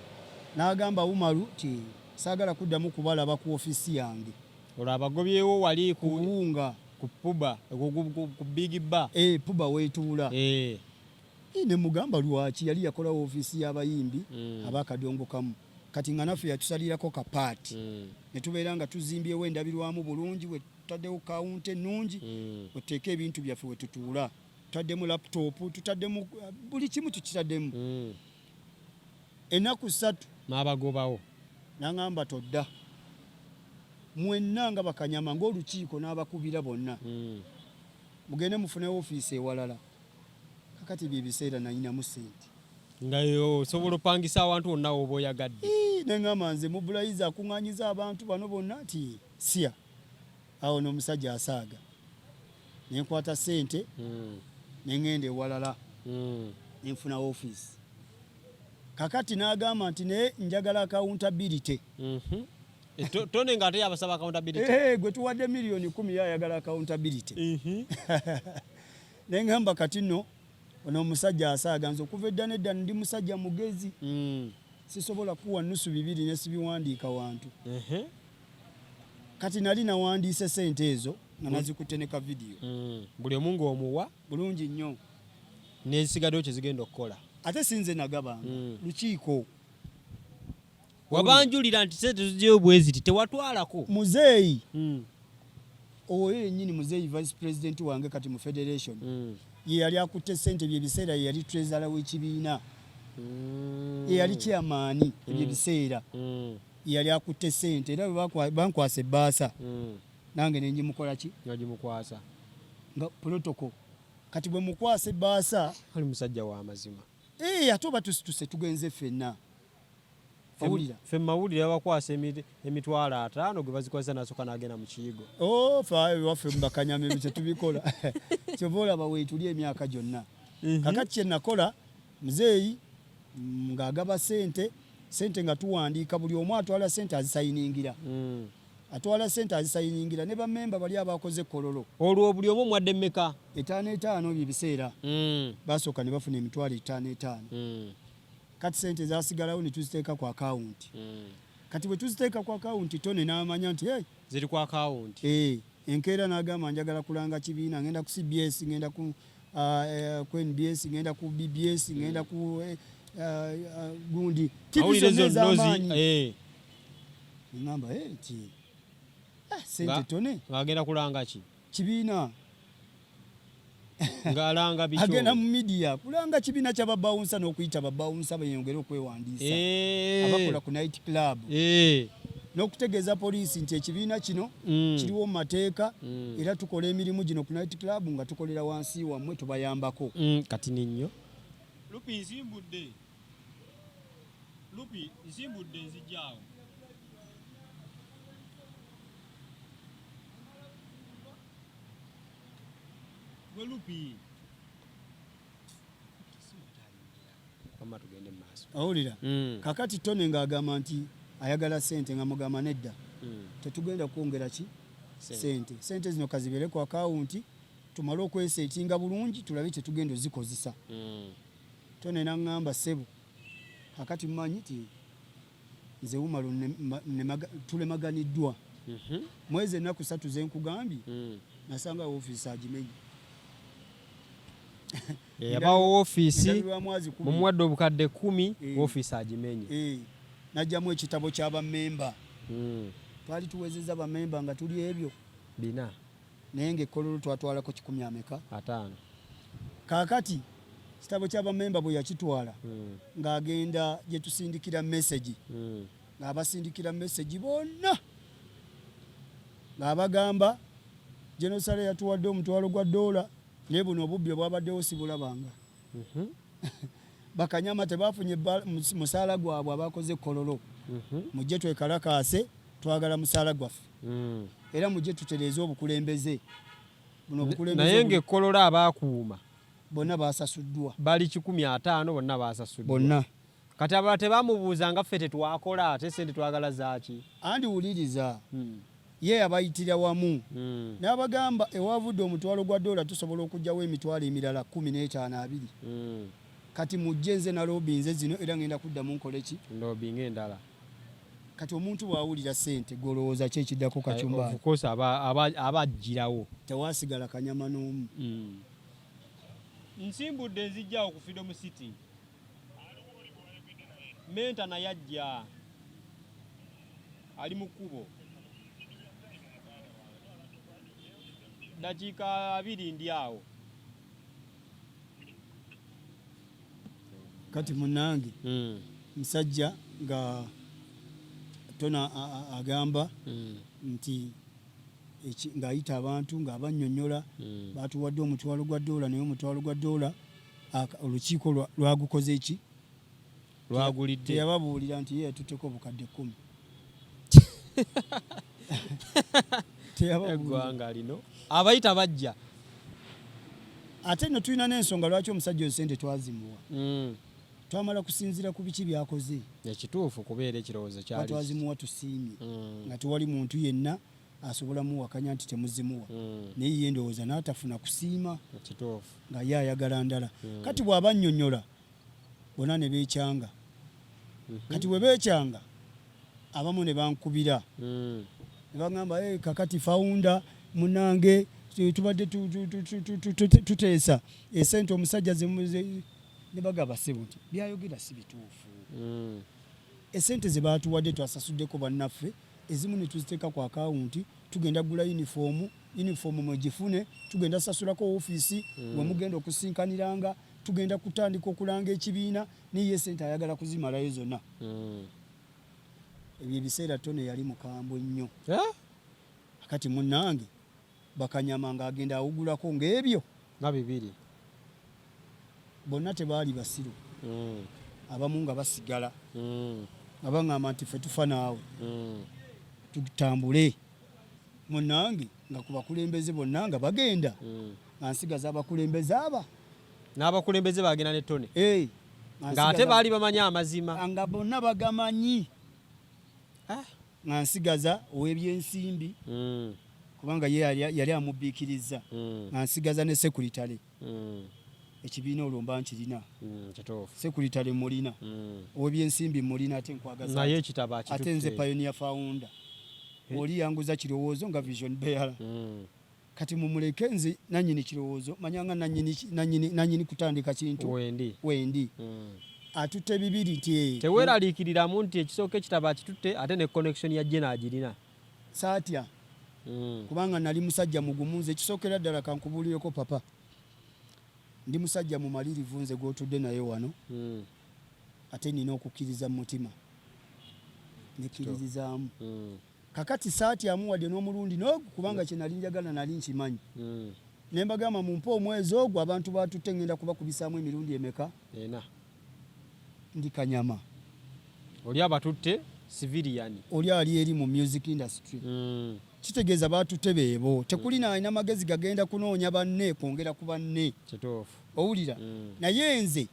n'agamba Umaru ti saagala kuddamu kubalaba ku ofiisi yange. Olwo abagobyewo wali ku Kuwunga. Ku puba, ku big bar. Eh, puba weetuula. Eh. Ne mugamba lwaki? Yali yakola ofiisi y'abayimbi abakadongo kamu, kati nga naffe yatusalirako kapaati, ne tubeera nga tuzimbyewo endabirwamu bulungi, we tutaddewo kawunta ennungi, wetuteeka ebintu byaffe, we tutuula, tutaddemu laptop, tutaddemu buli kimu, tukitaddemu. Ennaku 3 n'abagobawo. N'aŋŋamba todda, mwenna nga bakanyama ng'olukiiko n'abakubira bonna, mugende mufune ofiisi ewalala. Kakati bye biseera nayinamu ssente. Nga osobola opangisa awantu wonna woba oyagadde. Ii, ne ŋŋamba nze mubulayiza akuŋŋaanyiza abantu bano bonna nti siya awo n'omusajja asaaga, ne nkwata ssente, ne ŋŋenda ewalala, ne nfuna ofiisi. Kakati n'agamba nti naye njagala accountability. Eh, Tony ng'ate yabasaba accountability. Eh, gwe tuwadde miliyoni 10, ye ayagala accountability. Ne ŋŋamba kati nno ono omusajja asaaga, nze okuva edda nedda ndi musajja mugezi, sisobola kuwa nusu bibiri ne sibiwandiika wantu. Kati nali nawandiise sente ezo nga nazikutte ne ka vidiyo. Buli omu ng'omuwa. Bulungi nnyo. N'ezisigaddeyo kye zigenda okukola. Ate si nze nagabanga, lukiiko. Wabanjulira nti sente zigyeyo bwe ziti, tewatwalako? Muzeeyi oyo yennyini, muzeeyi vice president wange kati mu federation, ye yali akutte sente byebiseera, ye yali treasurer w'ekibiina, ye yali chairman ebyo ebiseera, ye yali akutte sente. Era bwe bankwasa ebbaasa, nange nengimukola ki? Nga gimukwasa. Nga protocol. Kati bwe mukwasa ebbaasa, Ali musajja wa mazima. Eh, ate oba tusituse tugenze ffenna, owulira? Ffe mawulire babakwasa 50,000, gwe bazikwasa nasooka n'agenda mu kiyigo. Oh, fe waffe mubakanyama ebyo tetubikola, kyova olaba weetuli emyaka gyonna. Kakati kye nakola, muzeeyi ng'agaba sente, sente nga tuwandiika, buli omu atwala sente azisayiningira. Atwala sente azisayiningira, ne bamemba bali abakoze kololo. Olwo buli omu omuwadde mmeka? Etaano etaano. Ebyo ebiseera basooka ne bafuna 5,000 5. Kati sente zasigalawo ne tuziteeka ku akawunti. Kati bwe tuziteeka ku akawunti, Tone n'amanya nti hey, ziri ku akawunti. Eh, enkeera n'agamba, njagala kulanga kibiina, ngenda ku CBS, ngenda ku NBS, ngenda ku BBS, ngenda ku gundi TV Mawulire zonna zonna ez'amaanyi. Ngamba, "Eh, nti sente Tone Ng'agenda kulanga ki? Kibiina. Ng'alanga biki? Agenda mu media kulanga kibiina ky'ababawunsa n'okuyita babawunsa beyongere okwewandiisa, abakola ku night club, n'okutegeeza poliisi nti ekibiina kino kiriwo mu mateeka, era tukola emirimu gino ku night club nga tukolera wansi wammwe, tubayambako. Kati ninnyo Lupi nsimbudde, Lupi nsimbudde, nzijjaawo. Gwe Lupi, wamma tugende mu maaso. Awulira? Kakati Tone ng'agamba nti ayagala sente, nga mugamba nedda, tetugenda kwongera ki? Sente. Sente zino kazibeere ku akawunti, tumale okweseetinga bulungi, tulabe kyetugenda ozikozesa. Tone naŋŋamba, ssebo, kakati mumanyi ti nze Umaru tulemaganiddwa. Mwezi ennaku 3 zenkugambye, nasanga ofiisi agimenye. Yabawo woofiisi. Endabirwamu azikubye. Mumuwadde obukadde 10, woofiisi agimenye. Eh, n'aggyamu ekitabo ky'abamemba. Twali tuwezezza bamemba nga tuli ebyo 400. Naye ng'ekkololo twatwalako kikumi ameka? 50. Kaakati kitabo ky'abamemba bwe yakitwala, ng'agenda gye tusindikira message, ng'abasindikira message bonna ng'abagamba, General yatuwadde omutwalo gwa ddoola, naye buno obubbi obwabaddewo sibulabanga. Bakanyama tebafunye musaala gwabwe abakoze kololo. Mujje twekalakaase, twagala musaala gwaffe, era mujje tutereeze obukulembeze buno, obukulembeze Naye ng'ekkololo abaakuuma bonna basasuddwa. Bali 150, bonna basasuddwa. Bonna. Kati abalala tebamubuuza nga ffe tetwakola, ate sente twagala zaaki? Andi wuliriza, ye abayitira wamu n'abagamba, ewavudde omutwalo gwa ddoola tusobola okuggyawo emitwalo emirala 15, 20. Kati mujje, nze naloobinze zino, era ngenda kuddamu nkole ki? Ndobinga endala. Kati omuntu bw'awulira ssente, golowooza ki ekiddako, Kacumbali? Of course aba agirawo. Tewasigala kanyama n'omu. Nsimbudde, nzijjawo ku Freedom City. Menta naye ajja, ali mu kkubo, dakiika 20 ndi awo. Kati munange, musajja nga tona agamba nti ng'ayita abantu ng'abannyonnyola, batuwadde omutwalo gwa ddoola, naye omutwalo gwa ddoola olukiiko lwagukoze ki? Lwagulidde. Teyababuulira nti ye yatutteko obukadde 10. Teyababuulira. Eggwanga lino abayita bajja. Ate nno tulina n'ensonga lwaki omusajja oyo sente twazimuwa. Twamala kusinziira ku biki byakoze. Ekituufu kubeera ekirowoozo kyali Twazimuwa tusiimye, nga tewali muntu yenna asobola muwakanya nti temuzimuwa, naye ye ndowooza n'atafuna kusiima, nga ye ayagala ndala. Kati bw'aba annyonnyola bonna ne beekyanga. Kati bwe beekyanga, abamu ne bankubira ne bagamba, "Hey, kakati founder munange, tubadde tuteesa esente omusajja ne bagamba, ssebo, nti byayogera si bituufu. Esente ze baatuwadde twasasuddeko bannaffe, ezimu ne tuziteeka ku akawunti, tugenda gula yunifoomu, yunifoomu mwegifune, tugenda sasulako ofiisi we mugenda okusinkaniranga, tugenda kutandika okulanga ekibiina, naye ye sente ayagala kuzimalayo zonna." Ebyo ebiseera Tone yali mukambwe nnyo. Eh? Kati munnange, bakanyama ng'agenda awugulako ng'ebyo nga 200. Bonna tebaali basiru. Abamu nga basigala nga baŋŋamba nti ffe tufa naawe, tutambule. Munnange, nga ku bakulembeze bonna nga bagenda, nga nsigaza abakulembeze aba. N'abakulembeze bagenda ne Tone? Eh, nga ng'ate baali bamanyi amazima. Nga bonna bagamanyi. Ah. Nga nsigaza ow'ebyensimbi, kubanga ye yali amubiikiriza, nga nsigaza ne secretary. Ekibiina olwo mba nkirina. Sekuritale mulina. Ow'ebyensimbi mulina, ate nkwagaza naye ekitabo ate nze pioneer founder. Oli yanguza kirowoozo nga vision bearer. Kati mumuleke, nze nanyini kirowoozo, manyanga nanyini kutandika kintu. Wendi. Wendi. Atutte bibiri nti Teweeraliikiriramu nti ekisooka ekitabo akitutte, ate ne connection ya jena agirina? Saatya. Kubanga nali musajja mugumu nze. Ekisookera ddala, kankubuulireko papa, ndi musajja mumalirivu nze gw'otudde naye wano. Ate nina okukkiriza mu mutima, nekkiririzaamu. Kakati saatyamu wadde n'omulundi n'ogwo, kubanga kye nali njagala nali nkimanyi. Ne mbagamba, mumpe omwezi ogwo, abantu batutte ngenda kubakubisaamu emirundi emeka? Ena. Ndi kanyama. Oli abatutte civilian. Oli ali eri mu music industry. Kitegeeza batutte beebo, tekulina alina magezi gagenda kunoonya banne kwongera ku banne. Owulira? Naye nze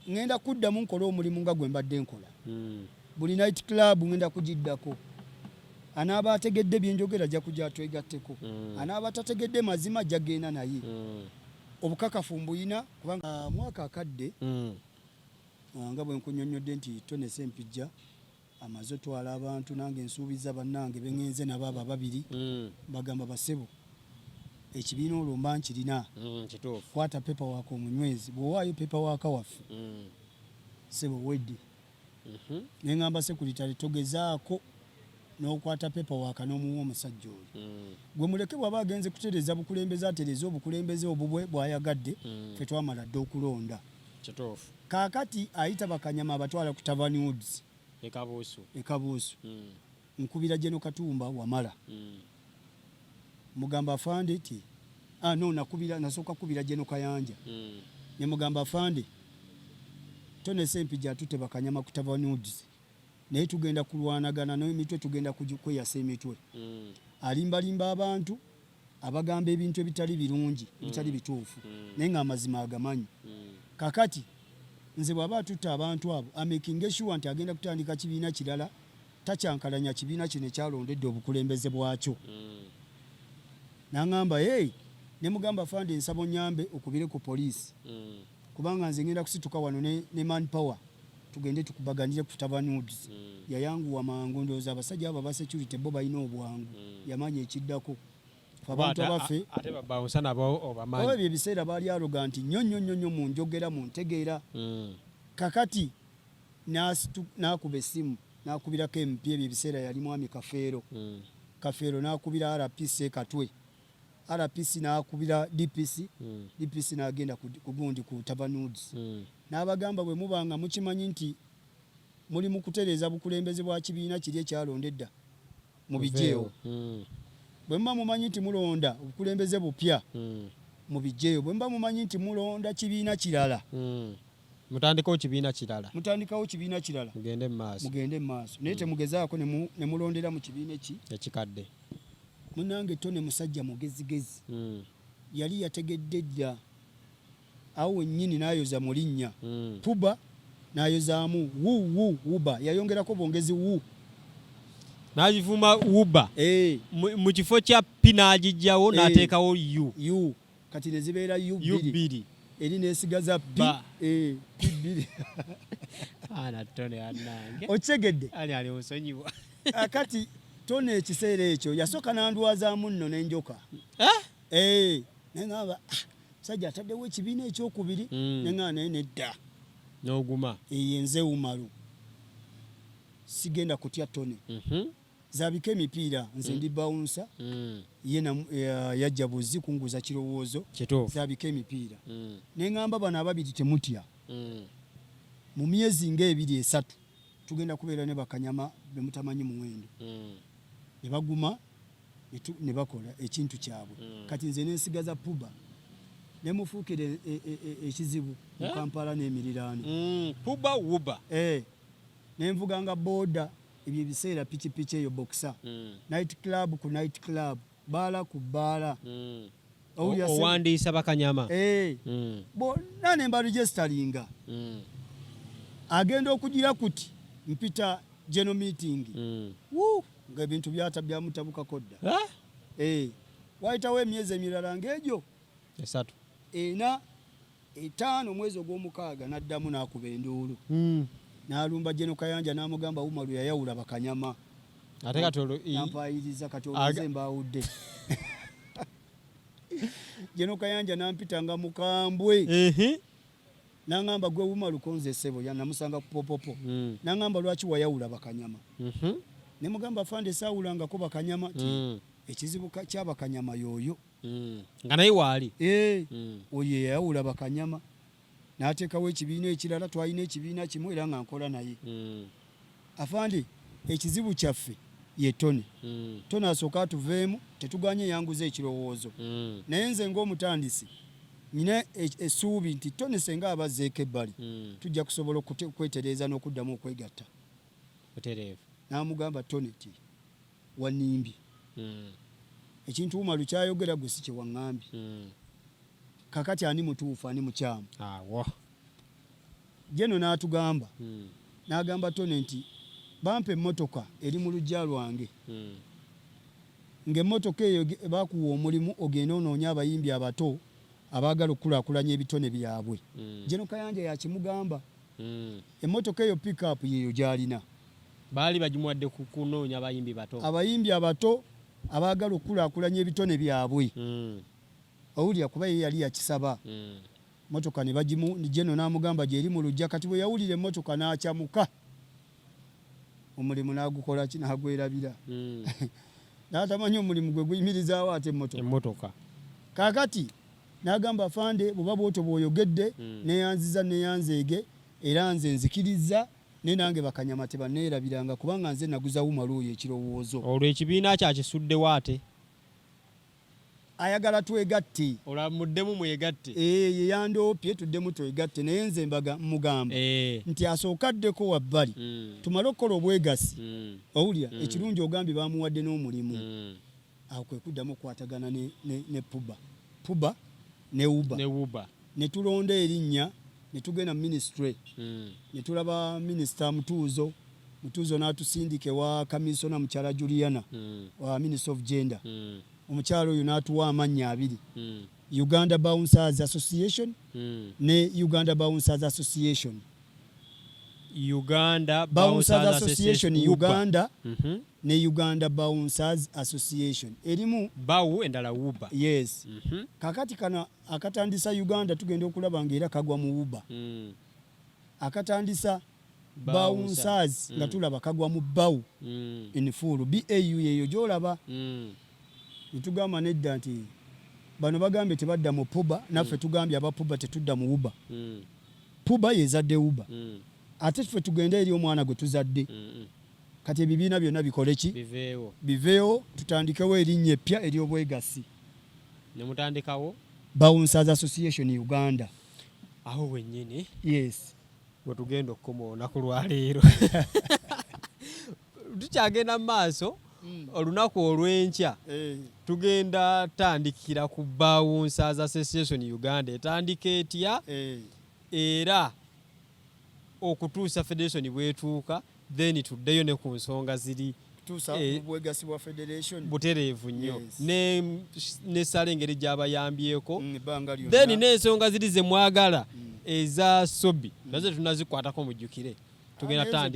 ŋŋenda kuddamu nkole omulimu nga gwe mbadde nkola. Buli night club ŋŋenda kugiddako. Anaaba ategedde byenjogera ajja kujja atwegatteko. Anaaba tategedde mazima ajja genda naye. Obukakafu mbuyina, kubanga mwaka akadde nga bwe nkunnyonnyodde nti Tone Sempijja amaze otwala abantu, nange nsuubiza bannange beŋŋenze nabo abo ababiri. Bagamba, basebo, ekibiina olwo mba nkirina. Kwata paperwork omunywezi, bw'owaayo paperwork waffe, sebo, wedde. Ne ŋŋamba sekuritale, togezaako n'okwata paperwork n'omuwa omusajja oyo. Gwe muleke, bw'aba agenze kutereeza bukulembeze, atereeze obukulembeze obubwe bw'ayagadde. Ffe twamala dda okulonda. Kaakati ayita bakanyama, abatwala ku Tavern Woods. Ekabuusu. Ekabuusu. Nkubira Geno Katumba Wamala. Mugamba, afande, ti ah, no, nakubira, nasooka kubira Geno Kayanja. Ne mugamba, afande, Tone Sempijja atutte bakanyama ku Tavern Woods, naye tugenda kulwanagana n'emitwe, tugenda kweyasa emitwe. Alimbalimba abantu, abagamba ebintu ebitali birungi, ebitali bituufu, naye ng'amazima agamanyi. Kakati nze bw'aba atutta abantu abo, amakinge sure nti agenda kutandika kibiina kirala, takyankalanya kibiina kino ekyalondedde obukulembeze bwakyo. N'aŋŋamba, hey, ne mugamba, fande, nsaba onyambe okubire ku poliisi, kubanga nze ngenda kusituka wano ne manpower, tugende tukubaganire ku Tavern Woods. Yayanguwa mangu, ndowooza abasajja abo aba security bo balina obwangu. Yamanya ekiddako. Fe abantu abaffe ate babawusa nabo obamanyi. Ebyo ebiseera baali arrogant nnyo nnyo nnyo nnyo mu njogera, mu ntegeera. Kakati n'akuba essimu, n'akubirako MP, ebyo ebiseera yali mwami Kafeero. Kafeero n'akubira RPC Katwe, RPC n'akubira DPC. DPC n'agenda ku gundi, ku Tavern Woods. N'abagamba, bwe muba nga mukimanyi nti muli mu kutereeza bukulembeze bwa kibiina kiri ekyalonda edda, mubiggyeewo. Bwe muba mumanyi nti mulonda obukulembeze bupya, mubiggyeeyo. Bwe muba mumanyi nti mulonda kibiina kirala, Mutandikewo kibiina kirala. Mutandikawo kibiina kirala. Mugende mu maaso. Mugende mu maaso, naye temugezaako ne mulondera mu kibiina eki ekikadde. Munange, Tone musajja mugezigezi. Yali yategedde dda awo wennyini n'ayoza mu linnya. Puba n'ayozaamu wu wu wuba, yayongerako bwongezi wu. N'agivuma wuba. Eh. Mu kifo kya p n'agijjawo. N'ateekawo u. U, kati ne zibeera u u bbiri. Bbiri. Eri nesigaza p. Ba. Eh, p bbiri. Ana Tone anange. Okitegedde? Ali ali onsonyiwa. Akati Tone ekiseera ekyo yasooka n'andwazaamu nno n'enjoka. Eh? Eh, neŋŋamba, "Ah, musajja ataddewo ekibiina ekyokubiri." Neŋŋamba, naye nedda. N'oguma. Eyo nze Umaru, sigenda kutya Tone. Zabika emipiira, nze ndi bouncer. Ye yajja buzi kunguza kirowoozo. Zabika emipiira. Neŋŋamba bano ababiri, temutya. Mu myezi ng'ebiri esatu tugenda kubeera ne bakanyama be mutamanyi muwendo. Ne baguma ne bakola ekintu kyabwe. Kati nze nensigaza puba, nemufuukira ekizibu mu Eh? Kampala n'emiriraano. Puba wuba. Eh, nenvuganga booda ebyo ebiseera, pikipiki eyo boxer, night club ku night club, baala ku bbaala. Owulira Owandiisa bakanyama. Eh, bonna ne mbaregisteringa. Agenda okugira kuti mpita general meeting. Wuu, nga ebintu byata byamutabukako dda. Eh? Eh, wayitawo emyezi emirala ng'egyo esatu. Ena. 5 omwezi ogw'omukaaga n'addamu n'akuba enduulu, n'alumba General Kayanja n'amugamba Umaru yayawula bakanyama. Ate kati olwo Nampayiriza kati olwo mbaawudde. General Kayanja n'ampita nga mukambwe, n'aŋŋamba, "Gwe Umaru konze ssebo." Namusanga ku popopo. N'aŋŋamba, "Lwaki wayawula bakanyama?" Ne mugamba, "Afande, saawulangako bakanyama." Ti ekizibu ky'abakanyama y'oyo. Nga naye waali. Eh, oyo yayawula bakanyama n'ateekawo ekibiina ekirala. Twalina ekibiina kimu era nga nkola naye. Afande, ekizibu kyaffe ye Tony. Tony asooka atuveemu, tetuganye yanguza ekirowoozo. Naye nze ng'omutandisi nina essuubi nti Tony senga abazzeeko ebbali, tujja kusobola okwetereeza n'okuddamu okwegatta. Butereevu. N'amugamba Tony ti wanimbye, ekintu Umaru kyayogera gwe si kye waŋŋambye. Kakati ani mutuufu, ani mukyamu? Awo. General n'atugamba, n'agamba Tony nti bampa emmotoka eri mu luggya lwange, ng'emmotoka eyo bakuwa omulimu ogende onoonye abayimbi abato abaagala okukulaakulanya ebitone byabwe. General Kayanja yakimugamba. Emmotoka eyo pickup yeeyo gy'alina. Baali bagimuwadde ku kunoonya abayimbi bato. Abayimbi abato abaagala okukulaakulanya ebitone byabwe. Owulira, kuba ye yali yakisaba. Motoka ne bagimu, General n'amugamba gyeri mu luggya. Kati bwe yawulira emmotoka n'akyamuka, omulimu n'agukola ki? N'agwerabira. N'atamanyi omulimu gwe guyimirizaawo ate emmotoka. Emmotoka. Kaakati n'agamba, "Afande, bw'oba bwotyo bw'oyogedde, neeyanziza, neeyanzeege, era nze nzikirizza, naye nange bakanyama tebanneerabiranga kubanga nze naguza Umaru oyo ekirowoozo." Olwo ekibiina kyakisuddewo ate. Ayagala twegatte. Olwo muddemu mwegatte. Ee, ye yandoopye tuddemu twegatte, naye nze mbaga mugamba nti asooke addeko wabbali, tumale okukola obwegassi. Owulira? Ekirungi ogambye bamuwadde n'omulimu. Awo kwe kuddamu okukwatagana ne puba puba ne uba. Ne uba. Ne tulonda erinnya, ne tugenda mu ministry, ne tulaba Minisita Mutuuzo. Mutuuzo n'atusindika ewa Kamisona mukyala Juliana, wa Minister of Gender. Omukyala oyo n'atuwa amannya abiri, Uganda Bouncers Association ne Uganda Bouncers Association. Uganda Bouncers Association UBA. Uganda ne Uganda Bouncers Association erimu. Bawu endala uba. Yes. Kakati kano akatandisa Uganda, tugenda okulaba nga era kagwa mu uba. Akatandisa Bouncers nga tulaba kagwa mu bau in full, bau yeyo gyolaba. Netugamba nedda nti bano bagambye tebadda mu puba, naffe tugambye aba puba tetudda mu uba. Puba yezadde uba, ate ffe tugende eri omwana gwe tuzadde. Kati ebibiina byonna bikole ki? Biveewo. Biveewo, tutandikewo erinnya eppya ery'obwegassi. Ne mutandikawo Bouncers Association Uganda. Awo wennyini Yes. we tugenda okukoma olunaku lwaleero. Tukyagenda mu maaso olunaku olw'enkya. Tugenda tandikira ku Bouncers Association Uganda etandika etya, era okutuusa federation bwetuuka, then tuddeyo ne ku nsonga ziri Tuusa mu bwegassi bwa federation. Butereevu nnyo. Yes. Ne sala engeri gy'abayambyeko, Ebbanga lyonna. Then n'ensonga ziri ze mwagala eza sobi nazo tunazikwatako, mujjukire tugenda Ah, naye tandika.